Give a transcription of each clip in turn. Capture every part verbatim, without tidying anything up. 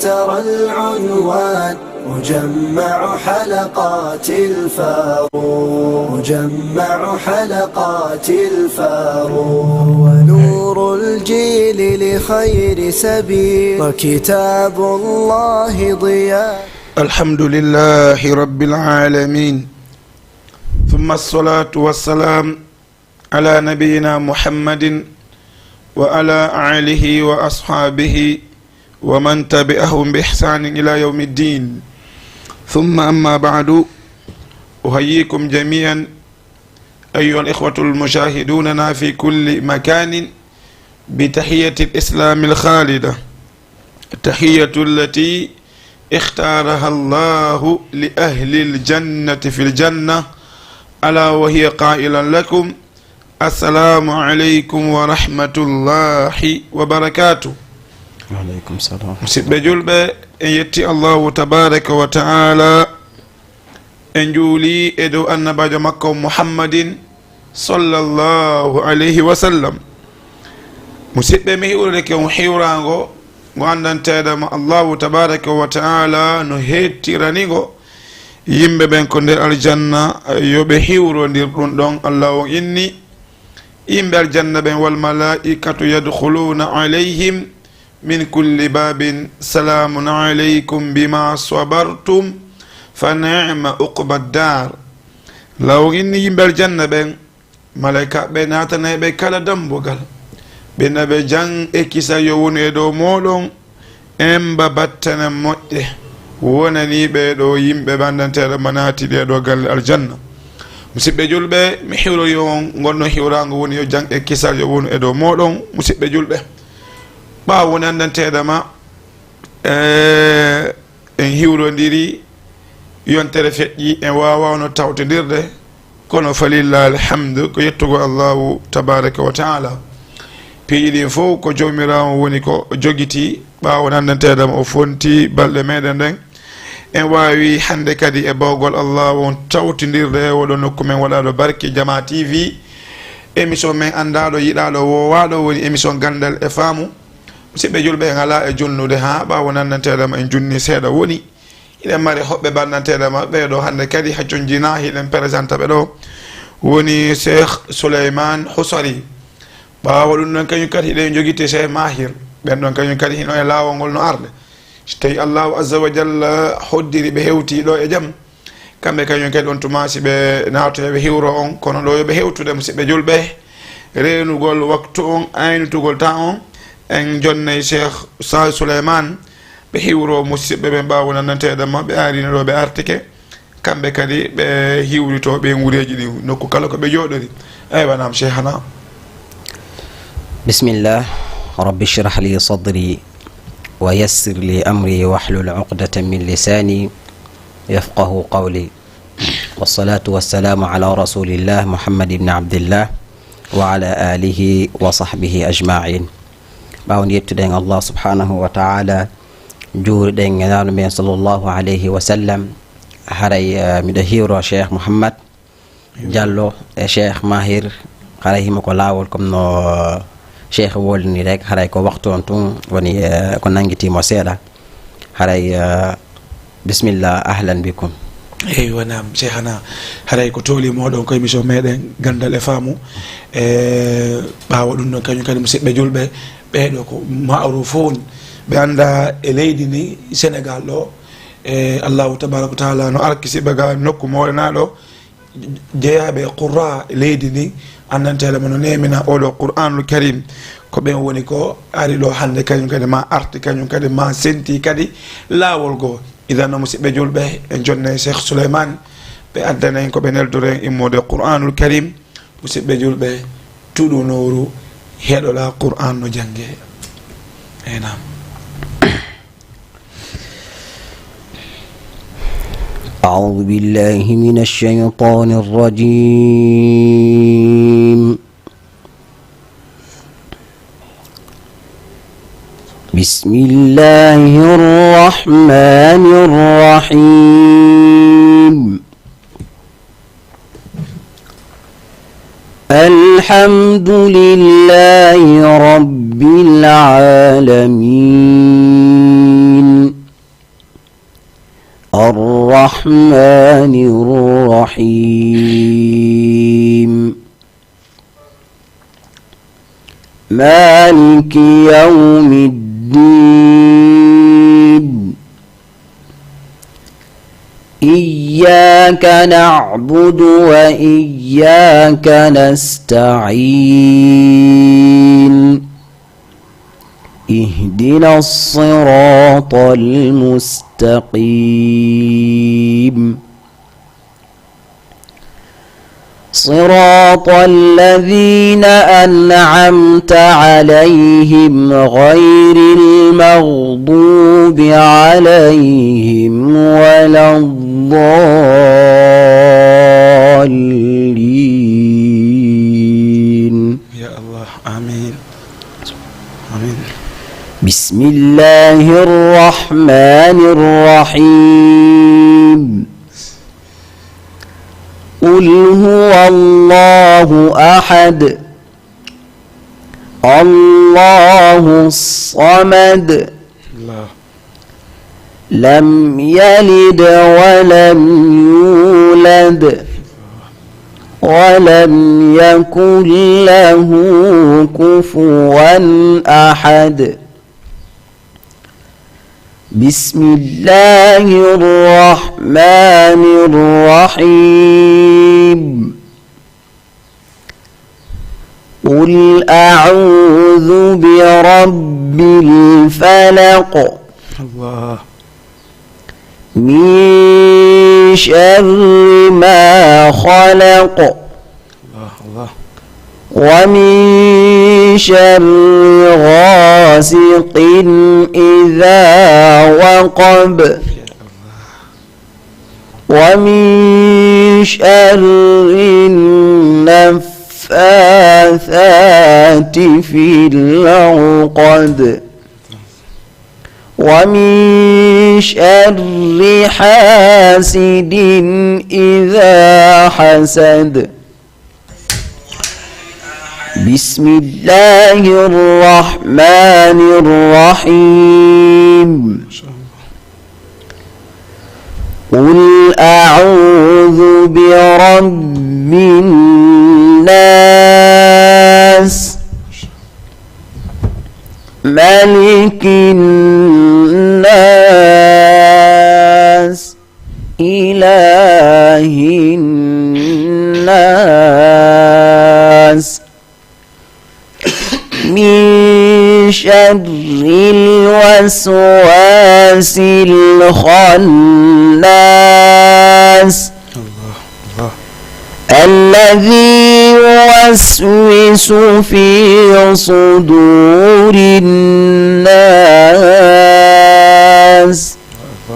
ترى العنوان مجمع حلقات الفاروق، مجمع حلقات الفاروق، هو نور الجيل لخير سبيل، وكتاب الله ضياء. الحمد لله رب العالمين، ثم الصلاة والسلام على نبينا محمد وعلى آله وأصحابه ومن تبعهم بإحسان إلى يوم الدين. ثم أما بعد، أحييكم جميعا أيها الإخوة المشاهدوننا في كل مكان بتحية الإسلام الخالدة، التحية التي اختارها الله لأهل الجنة في الجنة، ألا وهي قائلا لكم: السلام عليكم ورحمة الله وبركاته. Waaleykum salaam. Musidɓe julɓe, en yetti Allahu tabaraka wa taala, en juuli e dow annabaajo makko Muhammadin sallallahu alayhi wa sallam. Musidɓe, mi hiwrorike on hiwraango ngo anndanteeɗo ma Allahu tabaraka wa taala no heettirani ngo yimɓe ɓen ko nder aljanna, yo ɓe hiwrondir ɗum ɗon. Allah on inni yimɓe aljanna ɓen: والملائكة يدخلون عليهم من كل باب سلام عليكم بما صبرتم فنعم عقبى الدار. Law inni yimɓe aljanna ɓen, malaykaaɓe naatanay ɓe kala dambugal, ɓe na ɓe jam e kisal yo wonu e dow mooɗon, emba battane moƴƴe wonanii ɓee ɗoo yimɓe ɓe anndanteeɗo ma naati ɗee ɗoo galle aljanna. Musidɓe julɓe, mi hiwrorii on ngol ɗon hiwraango woni yo jam e kisal yo wonu e dow mooɗon. Musidɓe julɓe, ɓaawo woni anndanteeɗo ma, e, en hiwrondiri, yontere feƴƴi, en waawaano tawtondirde, kono falillah alhamdu, ko yettugol Allahu tabaraka wa taala. Piiji ɗin fof ko Joomiraawo woni ko jogiti, ɓaawo woni anndanteeɗo ma o fonti balɗe meɗen ɗen. En waawi hannde kadi e bawgol Allahu on tawtondirde e oɗo nokku men waɗaaɗo barki, Jamaa T V. Émission men anndaaɗo, yiɗaaɗo, woowaaɗo woni émission Ganndal e Faamu. Musidɓe julɓe, en alaa e jonnude haa ɓaawo woni anndanteeɗo ma en junni seeɗa woni. Hiɗen mari hoɓɓe banndanteeɗo ma ɓee ɗoo hannde kadi ha jonjinaa hiɗen présenta ɓe ɗoo. Woni Cheikh Souleymane Housari. Ɓaawo ɗum ɗon kañum kadi hiɗen jogiti Cheikh Mahir. Ɓen ɗon kañum kadi hino e laawol ngol no arde. Si tawi Allahu azza wa jalla hoddiri ɓe hewti ɗoo e jam, kamɓe kañum kadi on tuma si ɓe naatoyɓe hiwro on, kono ɗoo yo ɓe hewtude musidɓe julɓe. Reenugol waktu on, aynutugol temps on, en jonnay Cheikh Sa Souleymane, ɓe hiwro musidɓe ɓen ɓaawo woni anndanteeɗo ma, ɓe aarino ɗoo, ɓe artike. Kamɓe kadi ɓe hiwrito ɓe nguureeji ɗin, nokku kala ko ɓe jooɗori. Eywa, naam, Cheikhana. بسم الله. رب اشرح لي صدري ويسر لي أمري واحلل عقدة من لساني يفقه قولي. والصلاة والسلام على رسول الله محمد بن عبد الله وعلى آله وصحبه أجمعين. Ɓaawo nde yettuɗen Allah subhanahu wa ta'ala, juuriɗen e Nulaaɗo men sallallahu alayhi wa sallam, haray, eh, miɗo hiwro Cheikh Mouhammad Diallo e Cheikh Mahir, haray himo ko laawol, comme no, eh, Cheikh wolini rek, haray ko waktu on tun woni, eh, ko nanngiti mo seeɗa. Haray, eh, bisimilla, ahlan bikum. Eywa, naam, Cheikhana, haray ko tooli mooɗon ko émission meɗen Ganndal e Faamu. E ɓaawo ɗum ɗon, kañum kadi musidɓe julɓe, ɓee ɗoo ko maarufuun, ɓe anndaa e leydi ndi Senegaal ɗoo. E Allahu tabaraka wa taala no arkisi ɓe ga nokku moɗonaaɗo, jeyaaɓe e qurra leydi ndi, anndanteeɗo ma no neemina oɗo Qur'aanul Karim. Ko ɓen woni ko ari ɗoo hannde, kañum kadi ma arti, kañum kadi ma senti kadi laawol goo. Idan, no musidɓe julɓe, en jonnay Cheikh Souleymane, ɓe addana en ko ɓe neldori en immoode Qur'aanul Karim. Musidɓe julɓe, tuɗu nooru, heɗola Qur'aan no jannge. Eey, naam. أعوذ بالله من الشيطان الرجيم. بسم الله الرحمن الرحيم. الحمد لله رب العالمين. الرحمن الرحيم. مالك يوم الدين. إياك نعبد وإياك نستعين. اهدنا الصراط المستقيم. صراط الذين أنعمت عليهم غير المغضوب عليهم ولا الضالين. يا الله، آمين. آمين. بسم الله الرحمن الرحيم. قل هو الله أحد. الله الصمد. الله. لم يلد ولم يولد ولم يكن له كفوا أحد. بسم الله الرحمن الرحيم. قل أعوذ برب الفلق. الله. من شر ما خلق. الله، الله. ومن شر غاسق إذا وقب. ومن شر النفاثات في العقد. ومن شر حاسد إذا حسد. بسم الله الرحمن الرحيم. قل أعوذ برب الناس. ملك الناس. إله الناس. من شر الوسواس الخناس. الله، الله. الذي يوسوس في صدور الناس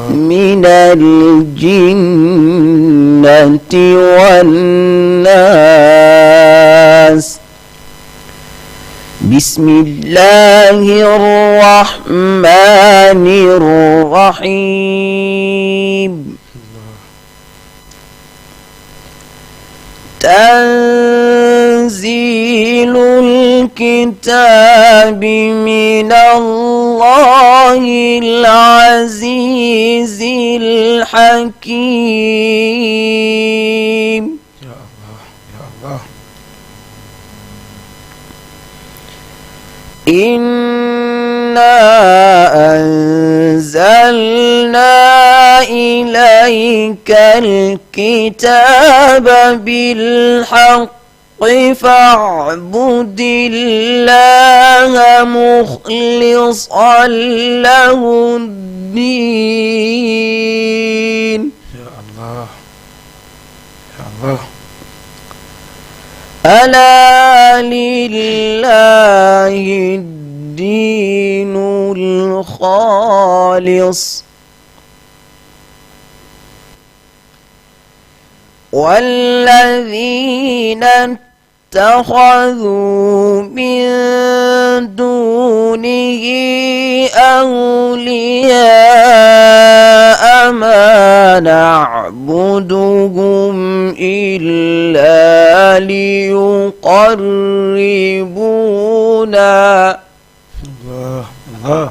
من الجنة والناس. بسم الله الرحمن الرحيم. تنزيل الكتاب من الله العزيز الحكيم. يا الله، يا الله. إنا أنزلنا إليك الكتاب بالحق فاعبد الله مخلصا له الدين. يا الله. يا الله. ألا لله الدين الخالص والذين اتخذوا من دونه أولياء ما نعبدهم إلا ليقربونا الله، الله.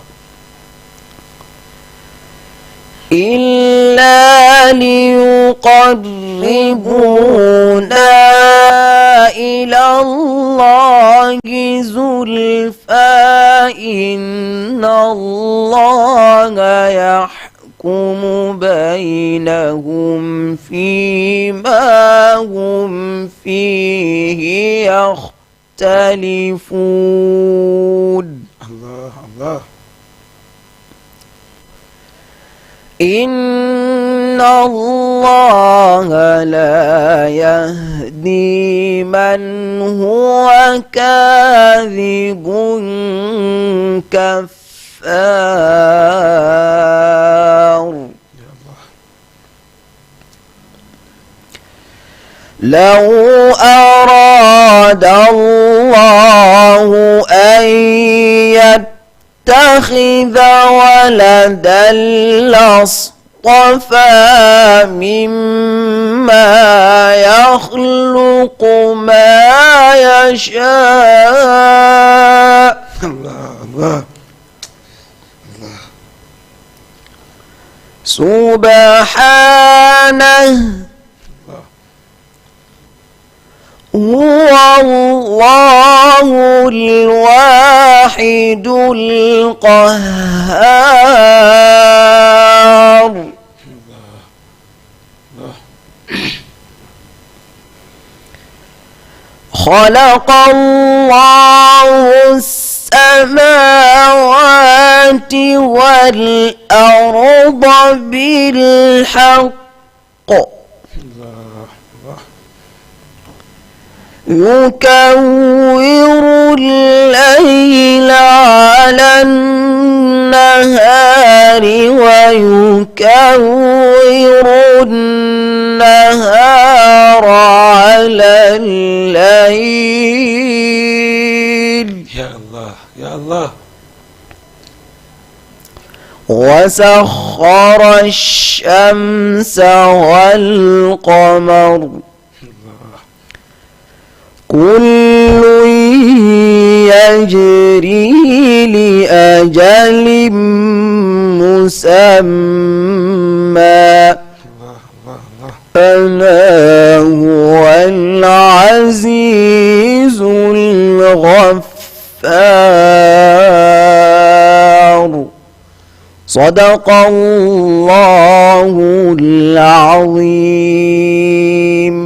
إلا ليقربونا إلى الله زلفى إن الله يحكم بينهم فيما هم فيه يختلفون. الله، الله. إن الله لا يهدي من هو كاذب كفار. يا الله. لو أراد الله أن يتخذ ولدا لاصطفى مما يخلق ما يشاء. الله، الله. الله. سبحانه. الله. هو الله الواحد القهار. خلق الله السماوات والأرض بالحق الله، الله. يكور الليل على النهار ويكور النهار على الليل. يا الله، يا الله. وسخر الشمس والقمر كل يجري لأجل مسمى ألا هو العزيز الغفار. صدق الله العظيم.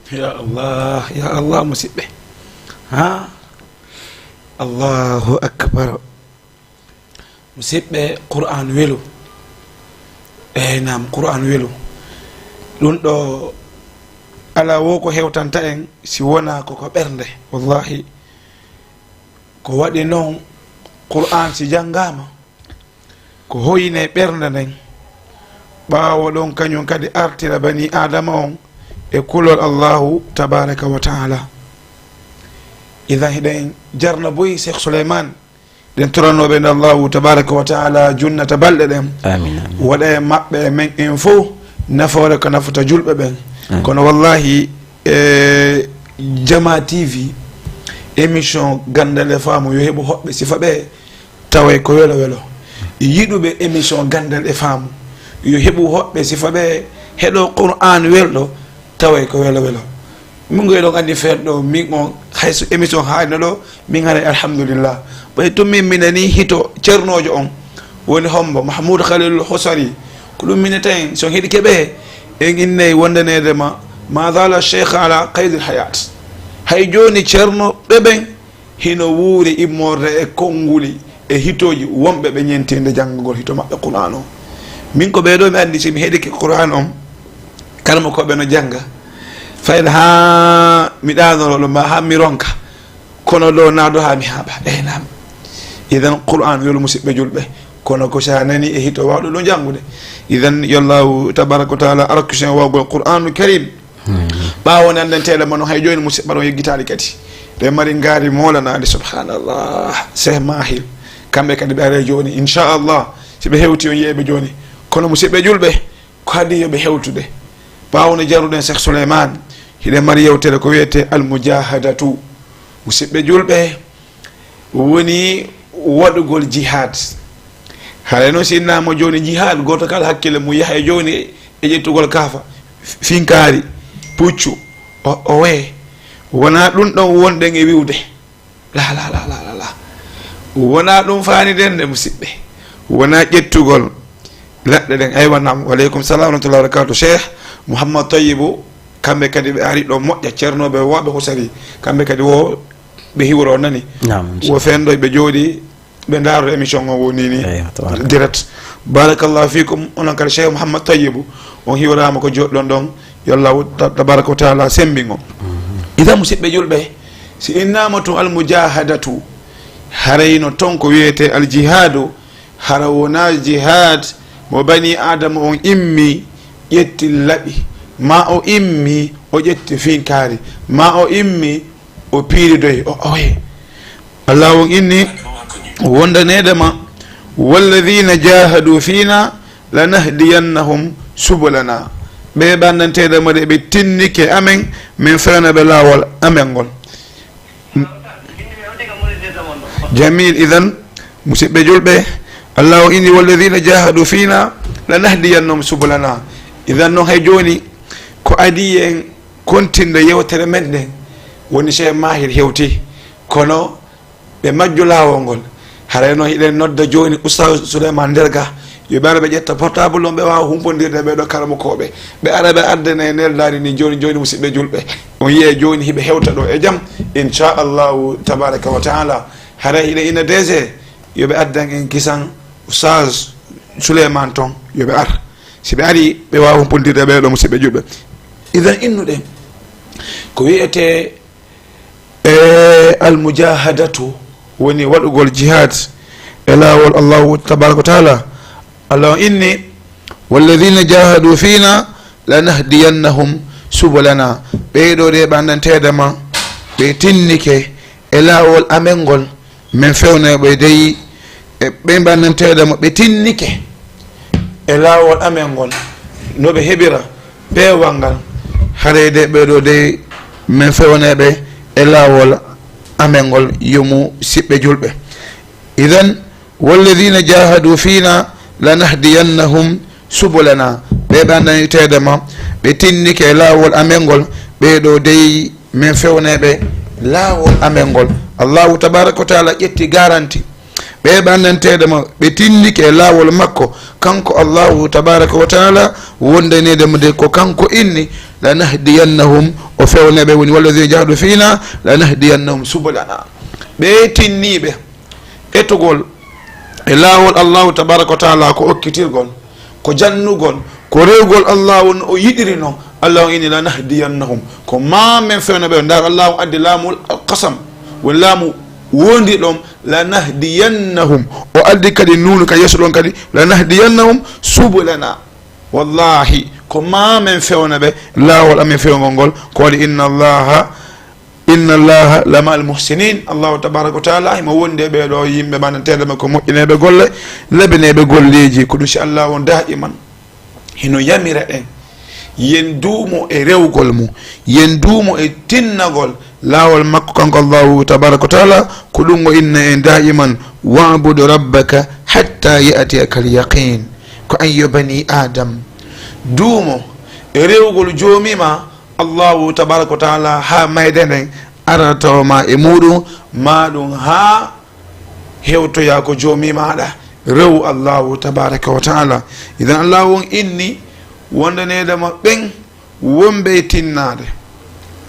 Ya Allah, ya Allah, musidɓe. Ha? Allahu akbar. Musidɓe, Qur'an welo. Eey, naam, Qur'an welo. Ɗum ɗo alaa wo ko hewtanta en si wonaa ko ko ɓernde. Wallahi, ko waɗi noon, Qur'an si janngaama, ko hoyne ɓernde nden. Ɓaawo ɗon, kañum kadi artira bani Aadama on e kulol Allahu tabaraka wa taala. Idan, hiɗen jarna boyi Cheikh Souleymane, ɗen toranooɓe nde Allahu tabaraka wa taala junnata balɗe ɗen. Amin, amin. Waɗa e maɓɓe e men en fof nafoore ko nafata julɓe ɓen. Amin. Kono wallahi, e Jama T V, émission Ganndal e Faamu yo heɓu hoɓɓe sifa ɓe, taway ko welo welo. Yiɗuɓe émission Ganndal e Faamu yo heɓu hoɓɓe sifa ɓe, heɗo Qur'an welɗo, taway ko welo welo. Min ngoy ɗon anndi feet ɗo, min on, hay so émission haayno ɗo, min haray alhamdulillah. Ɓay tun min minani hito ceernoojo on, woni hombo, Mahmoud Khalil Hosari. Ko ɗum minata en, so on heɗike ɓe, en innay wondaneede ma, ma zala cheikh ala qaydil hayat. Hay jooni ceerno ɓe ɓen hino wuuri immorde e konnguli e hitooji wonɓe ɓe ñentinde janngugol hito maɓɓe Qur'an on. Min ko ɓee ɗo mi anndi, si mi heɗike Qur'an on, karamokooɓe no jannga, fayda haa mi ɗaanoro ɗum, ma haa mi ronka, kono ɗo naa ɗo haa mi haaɓa. Eey, naam. Idan Qur'an welo, musidɓe julɓe, kono ko si a nani e hito waawɗo ɗum janngude. Idan yo Allahu tabaraka wa taala arokku sen waawgol Qur'anul Karim. Ɓaawo nde anndanteeɗo ma no hay jooni, musidɓe, ɗon yeggitaali kadi. Ɗe mari ngaari moolanaali, subhanallah. Cheikh Mahil, kamɓe kadi ɓe aray jooni, inchallah. Si ɓe hewti, on yeeɓe jooni. Kono, musidɓe julɓe, ko haɗi yo ɓe hewtude. Ɓaawo no jaruɗen Cheikh Souleymane, hiɗen mari yewtere ko wiyetee Al Mujahadatu. Musidɓe julɓe, woni waɗugol jihad. Haray noon, si innama jooni jihaad, gooto kala hakkille mum yaha e jooni e ƴettugol kaafa, finkaari, puccu, o, o wee. Wonaa ɗum ɗon wonɗen e wi'ude. La, la, la, la, la, la. Wonaa ɗum faaniɗen de, musidɓe. Wonaa ƴettugol laɗɗe ɗen. Aywa, naam. Wa aleykum salam wa rahmatullahi wa barakatuh. Cheikh Mouhammad Tayyibu, kamɓe kadi ɓe ari ɗo moƴƴa, ceernooɓe wooɓe Husari. Kamɓe kadi wo ɓe hiwro nani. Naam, wo inchallah. Fenndo ɓe jooɗi, ɓe ndaaro émission o woni ni. Eyo, tabaraka. Direct. Barakallahu fikum. Onon kadi Cheikh Mouhammad Tayyibu, on hiwraama ko jooɗɗon ɗon. Yo Allahu ta-, tabaraka wa taala semmbin on. Mhm. Idan, musidɓe julɓe, si innama tun al mujahadatu, haray no ton ko wiyete al jihadu, hara wona jihad mo bani Adama on immi, ƴetti laɓi, ma o immi, o ƴetti finkaari, ma o immi, o piiridoyi, o oye. Allah on inni wondaneede ma, "Walladhina jahadu fina lanahdiyannahum subulana." Ɓe ɓannanteede ma de, ɓe tinnike amen, min fewna ɓe laawol amen ngol. Jamil, idan, musidɓe julɓe, Allah o inni, "Walladhina jahadu fina lanahdiyannahum subulana." Idan noon, hay jooni, ko adii en kontinde yewtere men nden, woni Cheikh Mahir hewti, kono ɓe majju laawol ngol. Haray noon, hiɗen nodda jooni Oustaz Souleymane Nderga, yo ɓe ara ɓe ƴetta portable on, ɓe waawa humpondirde ɓee ɗo karamokooɓe. Ɓe ara ɓe addana e neldaari ndi jooni jooni, musidɓe julɓe. On yi'e jooni hiɓe hewta ɗo e jam, inchallahu tabaraka wa taala. Haray hiɗen ina D G, yo ɓe addan en kisan Oustaz Souleymane ton, yo ɓe ar. Si ɓe ari, ɓe waawa humpondirde ɓee ɗo, musidɓe julɓe. Idan innuɗen, ko wi'etee e almujahadatu woni waɗugol jihad e laawol Allahu tabaraka wa taala. Allah o inni, "Walladhina jahadu fina lanahdiyannahum subulana." Ɓee ɗo de ɓannanteede ma, ɓe tinnike e laawol amen ngol, min fewna ɓe dey, e ɓe ɓannanteede ma, ɓe tinnike e laawol amen ngol, no ɓe heɓira peewal ngal, haray de ɓee ɗo dey, min fewna ɓe e laawol amen ngol, yo musidɓe julɓe. Idan, "Walladhina jahadu fina lanahdiyannahum subulana." Ɓe ɓannanteede ma, ɓe tinnike e laawol amen ngol, ɓee ɗo dey, min fewna ɓe laawol amen ngol. Allahu tabaraka wa taala ƴetti garanti. Ɓe ɓannanteede ma, ɓe tinnike e laawol makko, kanko Allahu tabaraka wa taala, wondaneede mo de ko kanko inni, "Lanahdiyannahum", o fewna ɓe, woni, "Walladhina jahadu fina lanahdiyannahum subulana." Ɓe tinniiɓe etugol e laawol Allahu tabaraka wa taala, ko okkitirgol, ko jannugol, ko rewgol Allahu no o yiɗiri non. Allahu inni, "Lanahdiyannahum." Ko ma men fewna ɓe. Ndaar, Allahu addi laamul qasam, woni laamu wondi ɗon, "Lanahdiyannahum." O addi kadi nuunu ka yeeso ɗon kadi, "Lanahdiyannahum subulana." Wallahi, ko ma men fewna ɓe laawol amen fewngol ngol. Ko waɗi, "Inna Allaha, inna Allaha la ma'al muhsinin." Allahu tabaraka wa taala himo wondi e ɓee ɗo yimɓe ɓannanteede ma, ko moƴƴineeɓe golle, labineeɓe golleeji. Ko ɗum si Allah on daa'iman hino yamira en, yen duumo e rewgol mo, yen duumo e tinnagol laawol makko kanko Allahu tabaraka wa taala. Ko ɗum o inna en daa'iman, "Wa'budu rabbaka hatta ya'tiyakal yaqin." Ko an yo bani Adam, duumo e rewgol Joomi ma Allahu tabaraka wa taala haa mayde nden arata ma e muuɗum, ma ɗum haa hewtoya ko Joomi maaɗa, rewu Allahu tabaraka wa taala. Idan Allahu on inni wondaneede ma ɓen wonɓe e tinnaade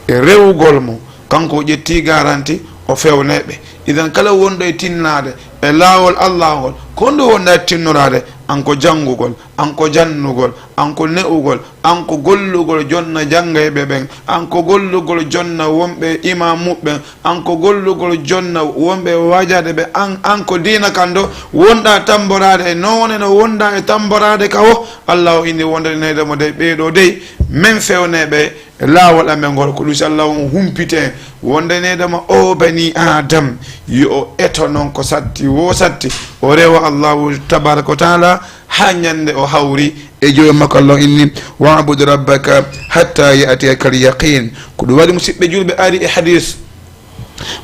e rewugol mo, kanko o ƴetti garanti, o fewne ɓe. Idan kala wonɗo e tinnaade e laawol Allah ngol, ko nde wonɗa e tinnoraade, an ko janngugol, an ko jannugol, an ko ne'ugol, an ko gollugol jonna janngayɓe ɓen, an ko gollugol jonna wonɓe imaamu ɓen, an ko gollugol jonna wonɓe waajaade ɓe, an, an ko diina kan ɗo wonɗa tamboraade e noone no wonɗa e tamboraade ka o, Allah o inni wondanede mo dey, ɓee ɗoo dey, men fewne ɓe e laawol amen ngol. Ko ɗum si Allah on humpite wondanede ma o bani Adam, yo o eto non ko satti wo satti, o rewa Allahu tabaraka wa taala haa ñande o hawri e Joomi makko. Allah inni, "Wa'bud rabbaka hatta ya'tiyakal yaqin." Ko ɗum waɗi, musidɓe julɓe, ari e hadis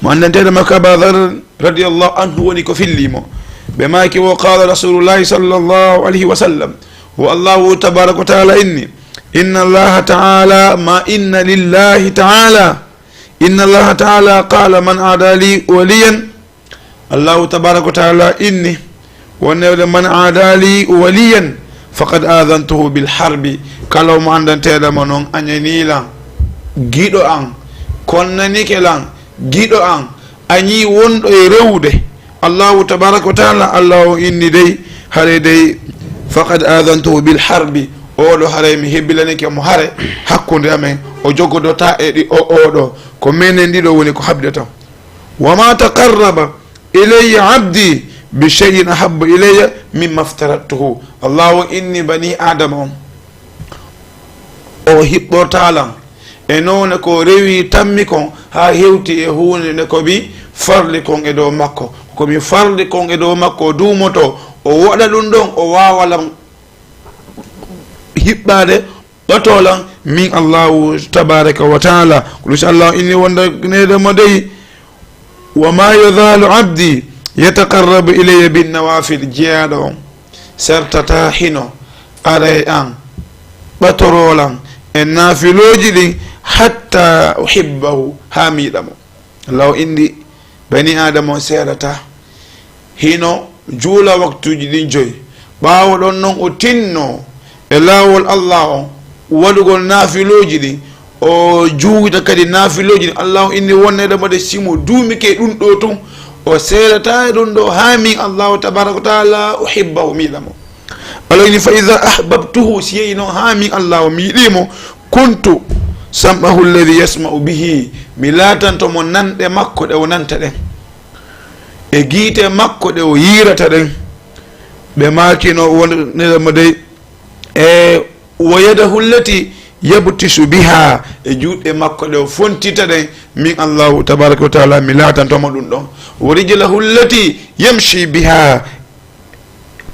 mo anndanteeɗo makko Aba Dhar radiyallahu anhu woni ko filli mo. Ɓe maaki, وقال رسول الله صلى الله عليه وسلم, wo Allahu tabaraka wa taala inni, إن الله تعالى, ma إن لله تعالى, إن الله تعالى قال: من عادى لي وليا. Allahu tabaraka wa taala inni, wonnde من عادى لي وليا فقد آذنته بالحرب. Kala mo anndanteeɗo mo noon añanii lan giɗo an, konnanike lan giɗo an, añii wonɗo e rewde Allahu tabaraka wa taala, Allah on inni dey, haray dey, فقد آذنته بالحرب, oɗo haray mi hebilanike mo hare hakkunde amen, o jogodotaa e ɗi o oɗo, ko menen ɗiɗo woni ko habdata. وما تقرب إلي عبدي بشيء أحب إلي مما افترضته. Allah on inni bani Adama on, o hiɓɓortaa lan e noone ko rewi tammi kon, haa hewti e huunde nde ko mi farli kon e dow makko. Ko mi farli kon e dow makko, o duumoto, o waɗa ɗum ɗon, o waawa lan hiɓɓaade, ɓatoo lan min Allahu tabaraka wa taala. Ko ɗum si Allah inni wondaneede mo dey, وما يزال عبدي يتقرب إلي بالنوافل, jiyaaɗo on sertataa hino ara e an, ɓatoroo lan e naafilooji ɗin, حتى أحبه, haa mi yiɗa mo. Allah o inni bani Adama on seerataa hino juula waktuuji ɗin joyi. Ɓaawo ɗon non o tinnoo e laawol Allah on, waɗugol naafilooji ɗin, o juuwita kadi naafilooji ɗin. Allah on inni wonneede mo de, si mo duumike ɗum ɗoo tun, o seerataa e ɗum ɗoo haa min Allahu tabaraka wa taala uhibbahu, mi yiɗa mo. Allah inni, فإذا أحببته, si yehi non haa min Allah o mi yiɗii mo, كنت سمعه الذي يسمع به, mi laatanto mo nanɗe makko ɗe o nanta ɗen, e giite makko ɗe o yiirata ɗen. Ɓe maakino wonneede mo dey, e ويده التي يبطش بها, e juuɗe makko ɗe o fontita ɗen, min Allahu tabaraka wa taala mi laatanto mo ɗum ɗon. ورجله التي يمشي بها,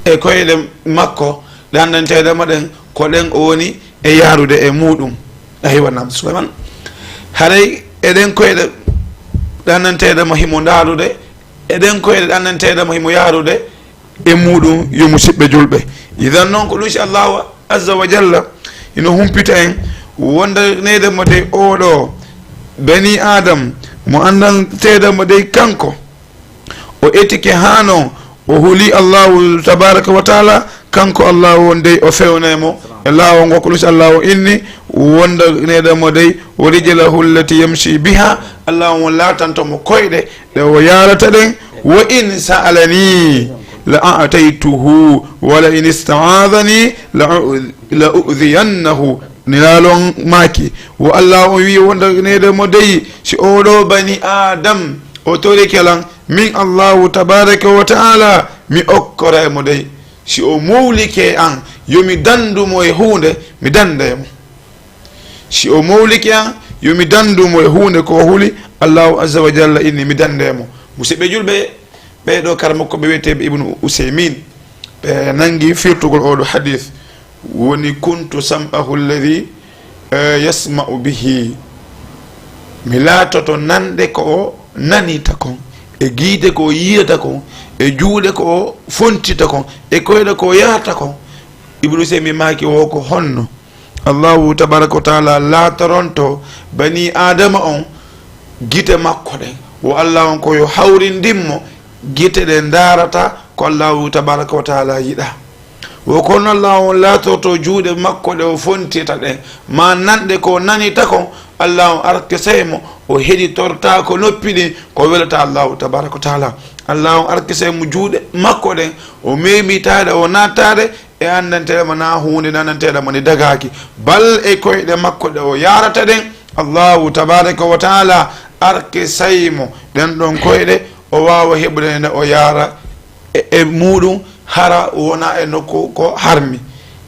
e koyɗe makko ɗe anndanteeɗe mo ɗen, ko ɗen o woni e yaarude e muuɗum. Aywa, naam, Suleyman. Haray e ɗen koyɗe ɗe anndanteeɗe mo himo ndaarude, e ɗen koyɗe ɗe anndanteeɗe mo himo yaarude e muuɗum, yo musiɓɓe julɓe. Idan non ko ɗum si Allahu azza wa jalla ino humpita en wondaneede mo dey oɗo bani Adam mo anndanteeɗo mo dey kanko. O etike haa non, o huli Allahu tabaraka wa taala, kanko Allahu on dey o fewnay mo e laawol ngol, ko ɗum si Allahu inni wondaneede mo dey, ورجله التي يمشي بها, Allahu on laatanto mo koyɗe ɗe o yaarata ɗen. وإن سألني لأعطيته ولئن استعاذني لأعوذ-، لأعوذنه. Nelaaɗo on maaki, wo Allahu on wi'i wondaneede mo dey, si oɗo bani Adam o torike lan, min Allahu tabaraka wa taala mi okkoray mo dey. Si o mowlike an, yo mi dandu mo e huunde, mi danday mo. Si o mowlike an, yo mi dandu mo e huunde ko o huli, Allahu azza wa jalla inni mi danday mo. Musiɓɓe julɓe, ɓee ɗoo karamokooɓe wi'eteeɓe Ibnu Usaymin, ɓe nangi firtugol oo ɗoo hadis, woni, كنت سمعه الذي, eh, يسمع به. Mi laatoto nanɗe ko o nanita kon, e giite ko o yi'ata kon, e juuɗe ko o fontita kon, e koyɗe ko o yaarta kon. Ibnu Usaymin maaki, wo ko honno Allahu tabaraka wa taala laatoronto bani Adama on gite makko ɗen? Wo Allah on ko yo hawrindin mo gite ɗe ndaarata ko Allahu tabaraka wa taala yiɗa. Wo ko honno Allah on laatorto juuɗe makko ɗe o fontita ɗen, ma nanɗe ko o nanita kon, Allah on arkisay mo, o heɗitortaako noppi ɗin ko welata Allahu tabaraka wa taala. Allah on arkisay mo juuɗe makko ɗen, o memitaade, o nattaade e anndanteeɗo mo, na huunde nde anndanteeɗo mo nde dagaaki, bal e koyɗe makko ɗe o yaarata ɗen, Allahu tabaraka wa taala arkisay mo ɗen ɗon koyɗe, o waawa heɓude nde o yaara e, e muuɗum, hara wona e nokku ko harmi.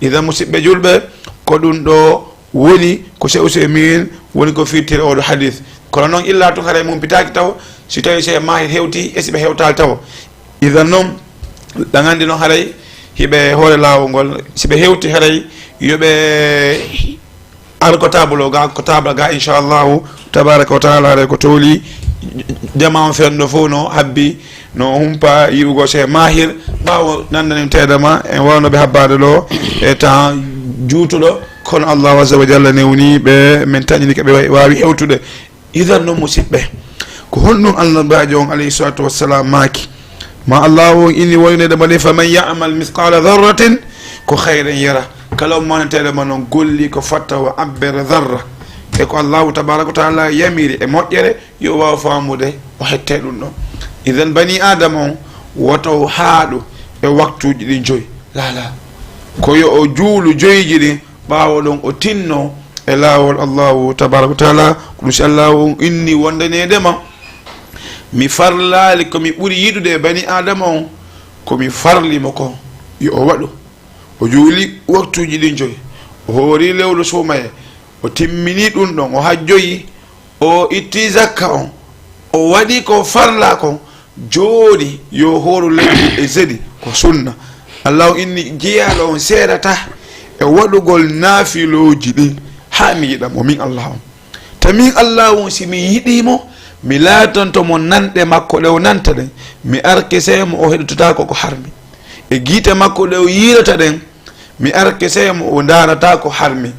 Idan, musiɓɓe julɓe, ko ɗum ɗoo woni ko Cheikh Ousaymin woni ko firtiri oo ɗoo hadis. Kono noon, illa tun haray mum pitaaki taw, si tawi si e maahi hewti e si ɓe hewtaali taw. Idan noon, ɗan anndi noon haray hiɓe hoore laawol ngol, si ɓe hewti haray yo ɓe ar ko taabolo ga, ko taabal ga, inchallahu tabaraka wa taala, haray ko tooli Jama on fenndo fof no habbi, no humpa yi'ugol Cheikh Mahir. Ɓaawo nanndanimteede ma, en waawno ɓe habbaade ɗo e temps juutuɗo, kono Allahu azza wa jalla newni ɓe, min taƴinike ɓe waawi hewtude. Idan noon, musidɓe, ko honɗum Annabaajo on, alayhi salatu wassalam, maaki? Ma Allahu on inni wonande mo ni, "Faman ya'mal mithqala dharratin, ko khayran yara." Kala on manateeɗo ma noon golli ko fatta wa abbere dharra, e ko Allahu tabaraka wa taala yamiri e moƴƴere, yo waaw faamude, o hette ɗum ɗon. Idan bani Adama on, woto o haaɗu e waktuuji ɗin joyi. Lala. Ko yo o juulu joyiji ɗin, ɓaawo ɗon o tinno e laawol Allahu tabaraka wa taala. Ko ɗum si Allahu on inni wondaneede ma, mi farlaali ko mi ɓuri yiɗude e bani Adama on, ko mi farli mo ko yo o waɗu. O juuli waktuuji ɗin joyi, o hoori lewru suumaye, o timmini ɗum ɗon, o hajjoyi, o itti zakka on, o waɗi ko farla kon. Jooni yo hooru lewru e jeudi, ko sunna. Allahu inni jiyaaɗo on seedata e waɗugol naafilooji ɗin haa mi yiɗa mo, min Allahu on. Ta min Allahu on, si mi yiɗii mo, mi laatanto mo nanɗe makko ɗe o nanta ɗen, mi arkisay mo o heɗotaako ko harmi. E giite makko ɗe o yiirata ɗen, mi arkisay mo o ndaarataa ko harmi.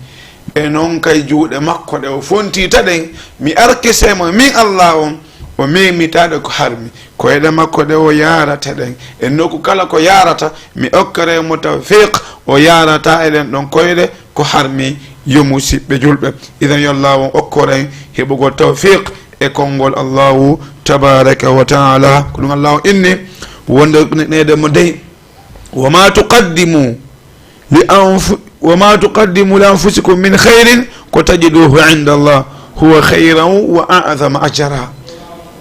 E non kay juuɗe makko ɗe o fontita ɗen, mi arkisay mo min Allahu on, o memitaade ko harmi. Koyɗe makko ɗe o yaarata ɗen, e nokku kala ko yaarata, mi okkaray mo tawfiq, o yaarata e ɗen ɗon koyɗe ko harmi. Yo musidɓe julɓe, idan yo Allahu on okkoren heɓugol tawfiq e konngol Allahu tabaraka wa taala. Ko ɗum Allahu inni wonde neede mo dey, "Wa ma tuqaddimu li anfu-, wa ma tuqaddimu li anfusikum min khairin, ko tajiduhu inda Allah, huwa khairan wa a'zama ajra."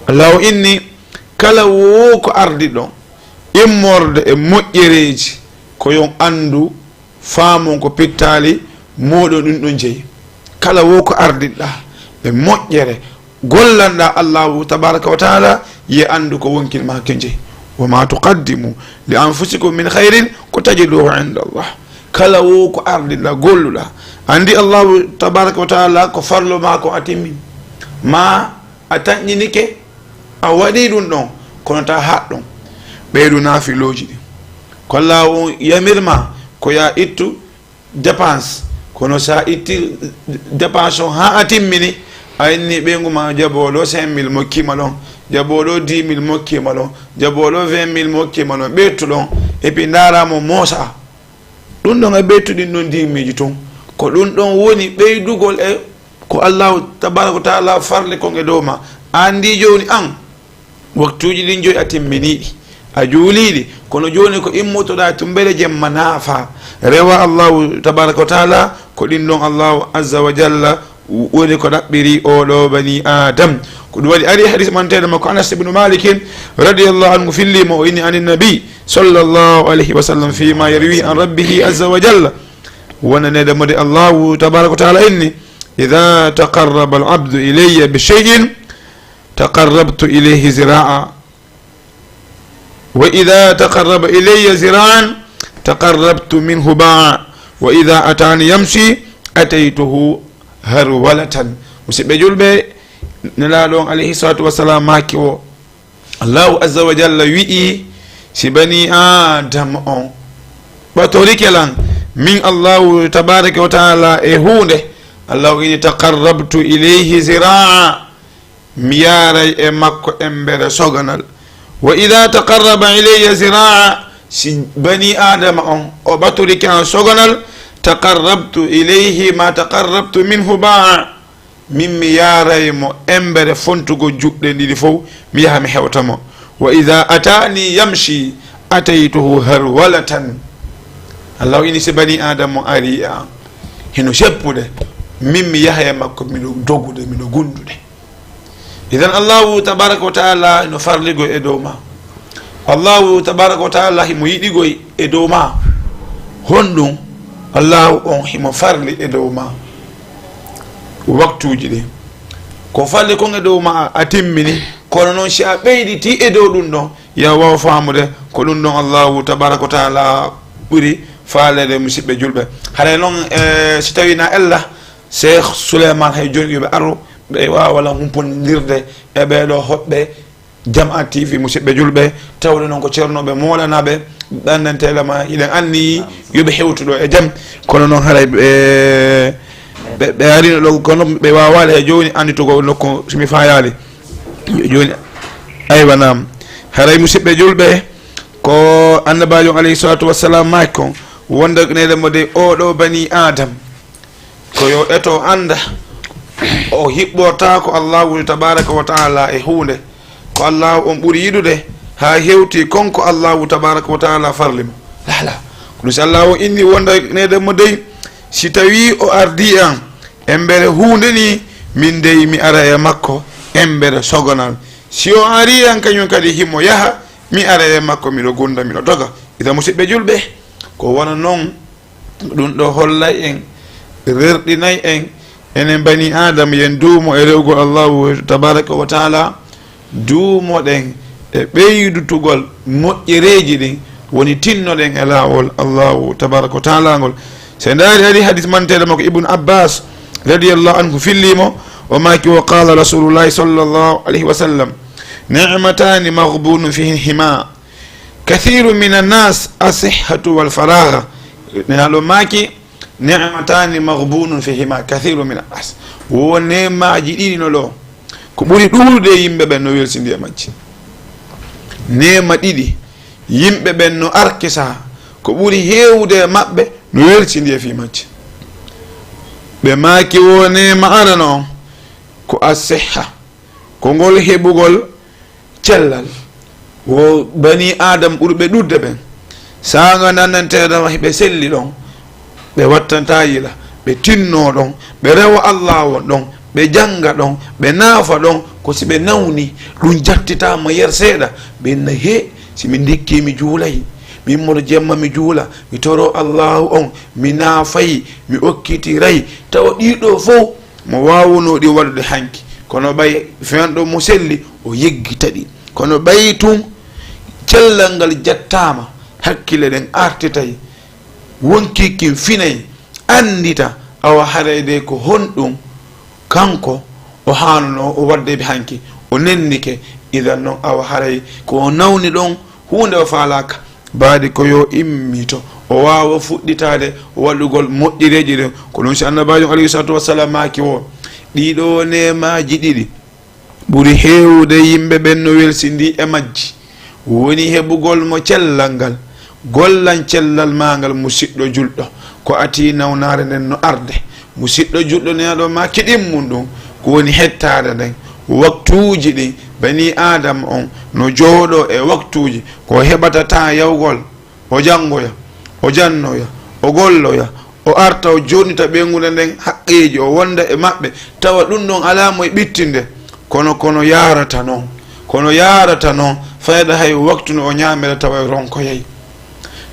Allahu inni, kala wo ko ardiɗon immorde e moƴƴereeji, ko yon anndu, faamon ko pittaali mooɗon ɗum ɗon jeyi. Kala wo ko ardiɗɗa e moƴƴere, gollanɗa Allahu tabaraka wa taala, ye anndu ko wonkil ma ke jeyi. "Wa ma tuqaddimu li anfusikum min khairin, ko tajiduhu inda Allah." Kala wo ko ardiɗɗa, golluɗa, anndi Allahu tabaraka wa taala ko farlo ma ko a timmin, ma a tanƴinike, a waɗi ɗum ɗon, kono ta haɗɗon. Ɓeydu naafilooji ɗin. Ko Allahu on yamir ma, ko ya ittu dépense, kono sa itti dépense on haa a timmini, a inni ɓeyngu ma, jaɓooɗo cinq mille mokkima ɗon, jaɓooɗo dix mille mokkima ɗon, jaɓooɗo vingt mille mokkima ɗon, ɓeytu ɗon, et puis ndaara mo moosa. Ɗum ɗon e ɓeytuɗin ɗon dix mille tun, ko ɗum ɗon woni ɓeydugol e ko Allahu tabaraka wa taala farli kon e dow ma. An ndi jooni an, waktuuji ɗin joyi a timminiiɗi, a juuliiɗi, kono jooni ko immotoɗaa tumbere jemma naafa, rewa Allahu tabaraka wa taala, ko ɗin ɗon Allahu azza wa jalla woni ko ɗaɓɓiri oɗo bani Adam. Ko ɗum waɗi ari hadis manteɗo makko Anas ibnu Malikin radiyallahu anhu filli mo, o inni anin nabi sallallahu alayhi wa sallam fima yarwi an rabbihi azza wa jalla, wonanede mo de Allahu tabaraka wa taala inni, "Idha taqarraba al abdu ilayya bi shay'in taqarrabtu ilayhi zira'a, wa idha taqarraba ilayya zira'an taqarrabtu minhu ba'a, wa idha atani yamshi ataytuhu harwalatan." Musidɓe julɓe, Nelaaɗo on alayhi salatu wassalam maaki o, Allahu azza wa jalla wi'i, si bani Adam on ɓatorike lan, min Allahu tabaraka wa taala e huunde, Allahu ini, "Taqarrabtu ilayhi zira'a." Mi yaaray e makko embere soganal. "Wa idha taqarraba ilayya zira'a," si bani Adama on o ɓatorike an soganal, "taqarrabtu ilayhi ma taqarrabtu minhu ba'a." Min mi yaaray mo embere fontugol juɗɗe ɗiɗi fow, mi yaha mi hewta mo. "Wa idha atani yamshi ataytuhu harwalatan." Allahu ini, si bani Adama o ari e an hino seppude, min mi yaha e makko miɗo dogude, miɗo gundude. Idan Allahu tabaraka wa taala no farligoy e dow ma. Allahu tabaraka wa taala himo yiɗigoy e dow ma. Honɗum? Allahu on himo farli e dow ma waktuuji ɗin. Ko farli kon e dow ma a timmini, kono non si a ɓeyditi e dow ɗum ɗon, ya waaw faamude ko ɗum ɗon Allahu tabaraka wa taala ɓuri faalede, musidɓe julɓe. Haray non, e, si tawi na ella, Cheikh Souleymane hay joni yoɓe aro ɓe waawa lan humpondirde e ɓee ɗoo hoɓɓe Jama T V, musidɓe julɓe, tawde noon ko ceernooɓe moolanaaɓe, ɗanndanteeɗe ma, hiɗen anniyi yo ɓe hewtu ɗo e jam. Kono noon haray ɓe, ɓe, ɓe arino ɗo, kono ɓe waawaali hay jooni annditugol nokku, so mi faayaali. Jooni, aywa, naam. Haray musidɓe julɓe, ko Annabaajo alayhi salaatu wassalam maaki kon, wonde neɗɗo mo de oɗo bani Adam, ko yo eto annda, o hiɓɓortaako Allahu tabaraka wa taala e huunde. Ko Allahu on ɓuri yiɗude, haa hewti kon ko Allahu tabaraka wa taala farli mo. Laa, laa. Kono si Allahu on inni wonde neɗɗo mo dey, si tawi o ardi an, embere huunde ni, min dey mi ara e makko, embere sogonal. Si o ari an kañum kadi himo yaha, mi ara e makko, miɗo gunda, miɗo doga. Ida musidɓe julɓe, ko wano non, ɗum ɗo hollay en, rerɗinay en, enen bani Aadama, yen duumo e rewgol Allahu tabaraka wa taala, duumoɗen e ɓeydutugol moƴƴereeji ɗin, woni tinnoɗen e laawol Allahu tabaraka wa taala ngol. So en ndaari hari hadis manteeɗo makko Ibnu Abbas radiyallahu anhu fillimo, o maaki, wa qala Rasulullahi sallallahu alayhi wa sallam, ni'matani maghbunun fihima kathiru min annas, asihhatu wal faragha. Nelaɗo maaki, ni'matani maghbunun fihima kathiru min annas. Wo neemaaji ɗiɗi no ɗo, ko ɓuri ɗuuɗude e yimɓe ɓen no welsindi e majji. Neema ɗiɗi, yimɓe ɓen no arkisa, ko ɓuri heewude e maɓɓe no welsindi e fii majji. Ɓe maaki, wo neema arano on ko asihha, ko ngol heɓugol cellal. Wo bani Aadam ɓurɓe ɗuuɗude ɓen, saanga nannanteeɗo ma, hiɓe selli ɗon, ɓe wattanta yila, ɓe tinno ɗon, ɓe rewa Allahu on ɗon, ɓe jannga ɗon, ɓe naafa ɗon, ko si ɓe nawni, ɗum jattitaama yer seeɗa, ɓe inna, he, si mi ndikkii mi juulay, mi immoto jemma mi juula, mi toro Allahu on, mi naafay, mi okkitiray, tawa ɗii ɗoo fow mo waawunoo ɗi waɗude hanki. Kono ɓay fenɗo mo selli, o yeggita ɗi. Kono ɓay tun cellal ngal jattaama, hakkille ɗen artitay, wonkii kin finay, anndita, awa haray de ko honɗum kanko o haanunoo o waɗde hanki, o nennike. Idan non, awa haray ko o nawni ɗon, huunde o faalaaka. Baadi ko yo immito, o waawa fuɗɗitaade waɗugol moƴƴereeji ɗin. Ko ɗum si Annabaajo alayhi salaatu wassalam maaki wo, ɗii ɗoo neemaaji ɗiɗi ɓuri heewude yimɓe ɓen no welsindii e majji, woni heɓugol mo cellal ngal, gollan cellal maa ngal, musiɗɗo julɗo, ko atii nawnaare nden no arde. Musiɗɗo julɗo, nenaɗo ma kiɗin mum ɗum, ko woni hettaade nden, waktuuji ɗin, banii Aadama on no jooɗoo e waktuuji, ko heɓata taa yawgol, o janngoya, o jannoya, o golloya, o arta, o jonnita ɓeynguure nden haqqeeji, o wonda e maɓɓe, tawa ɗum ɗon alaa mo e ɓittinde. Kono, kono yaarata non, kono yaarata non, fayda hay waktu no o ñaamira tawa e ronkoyay.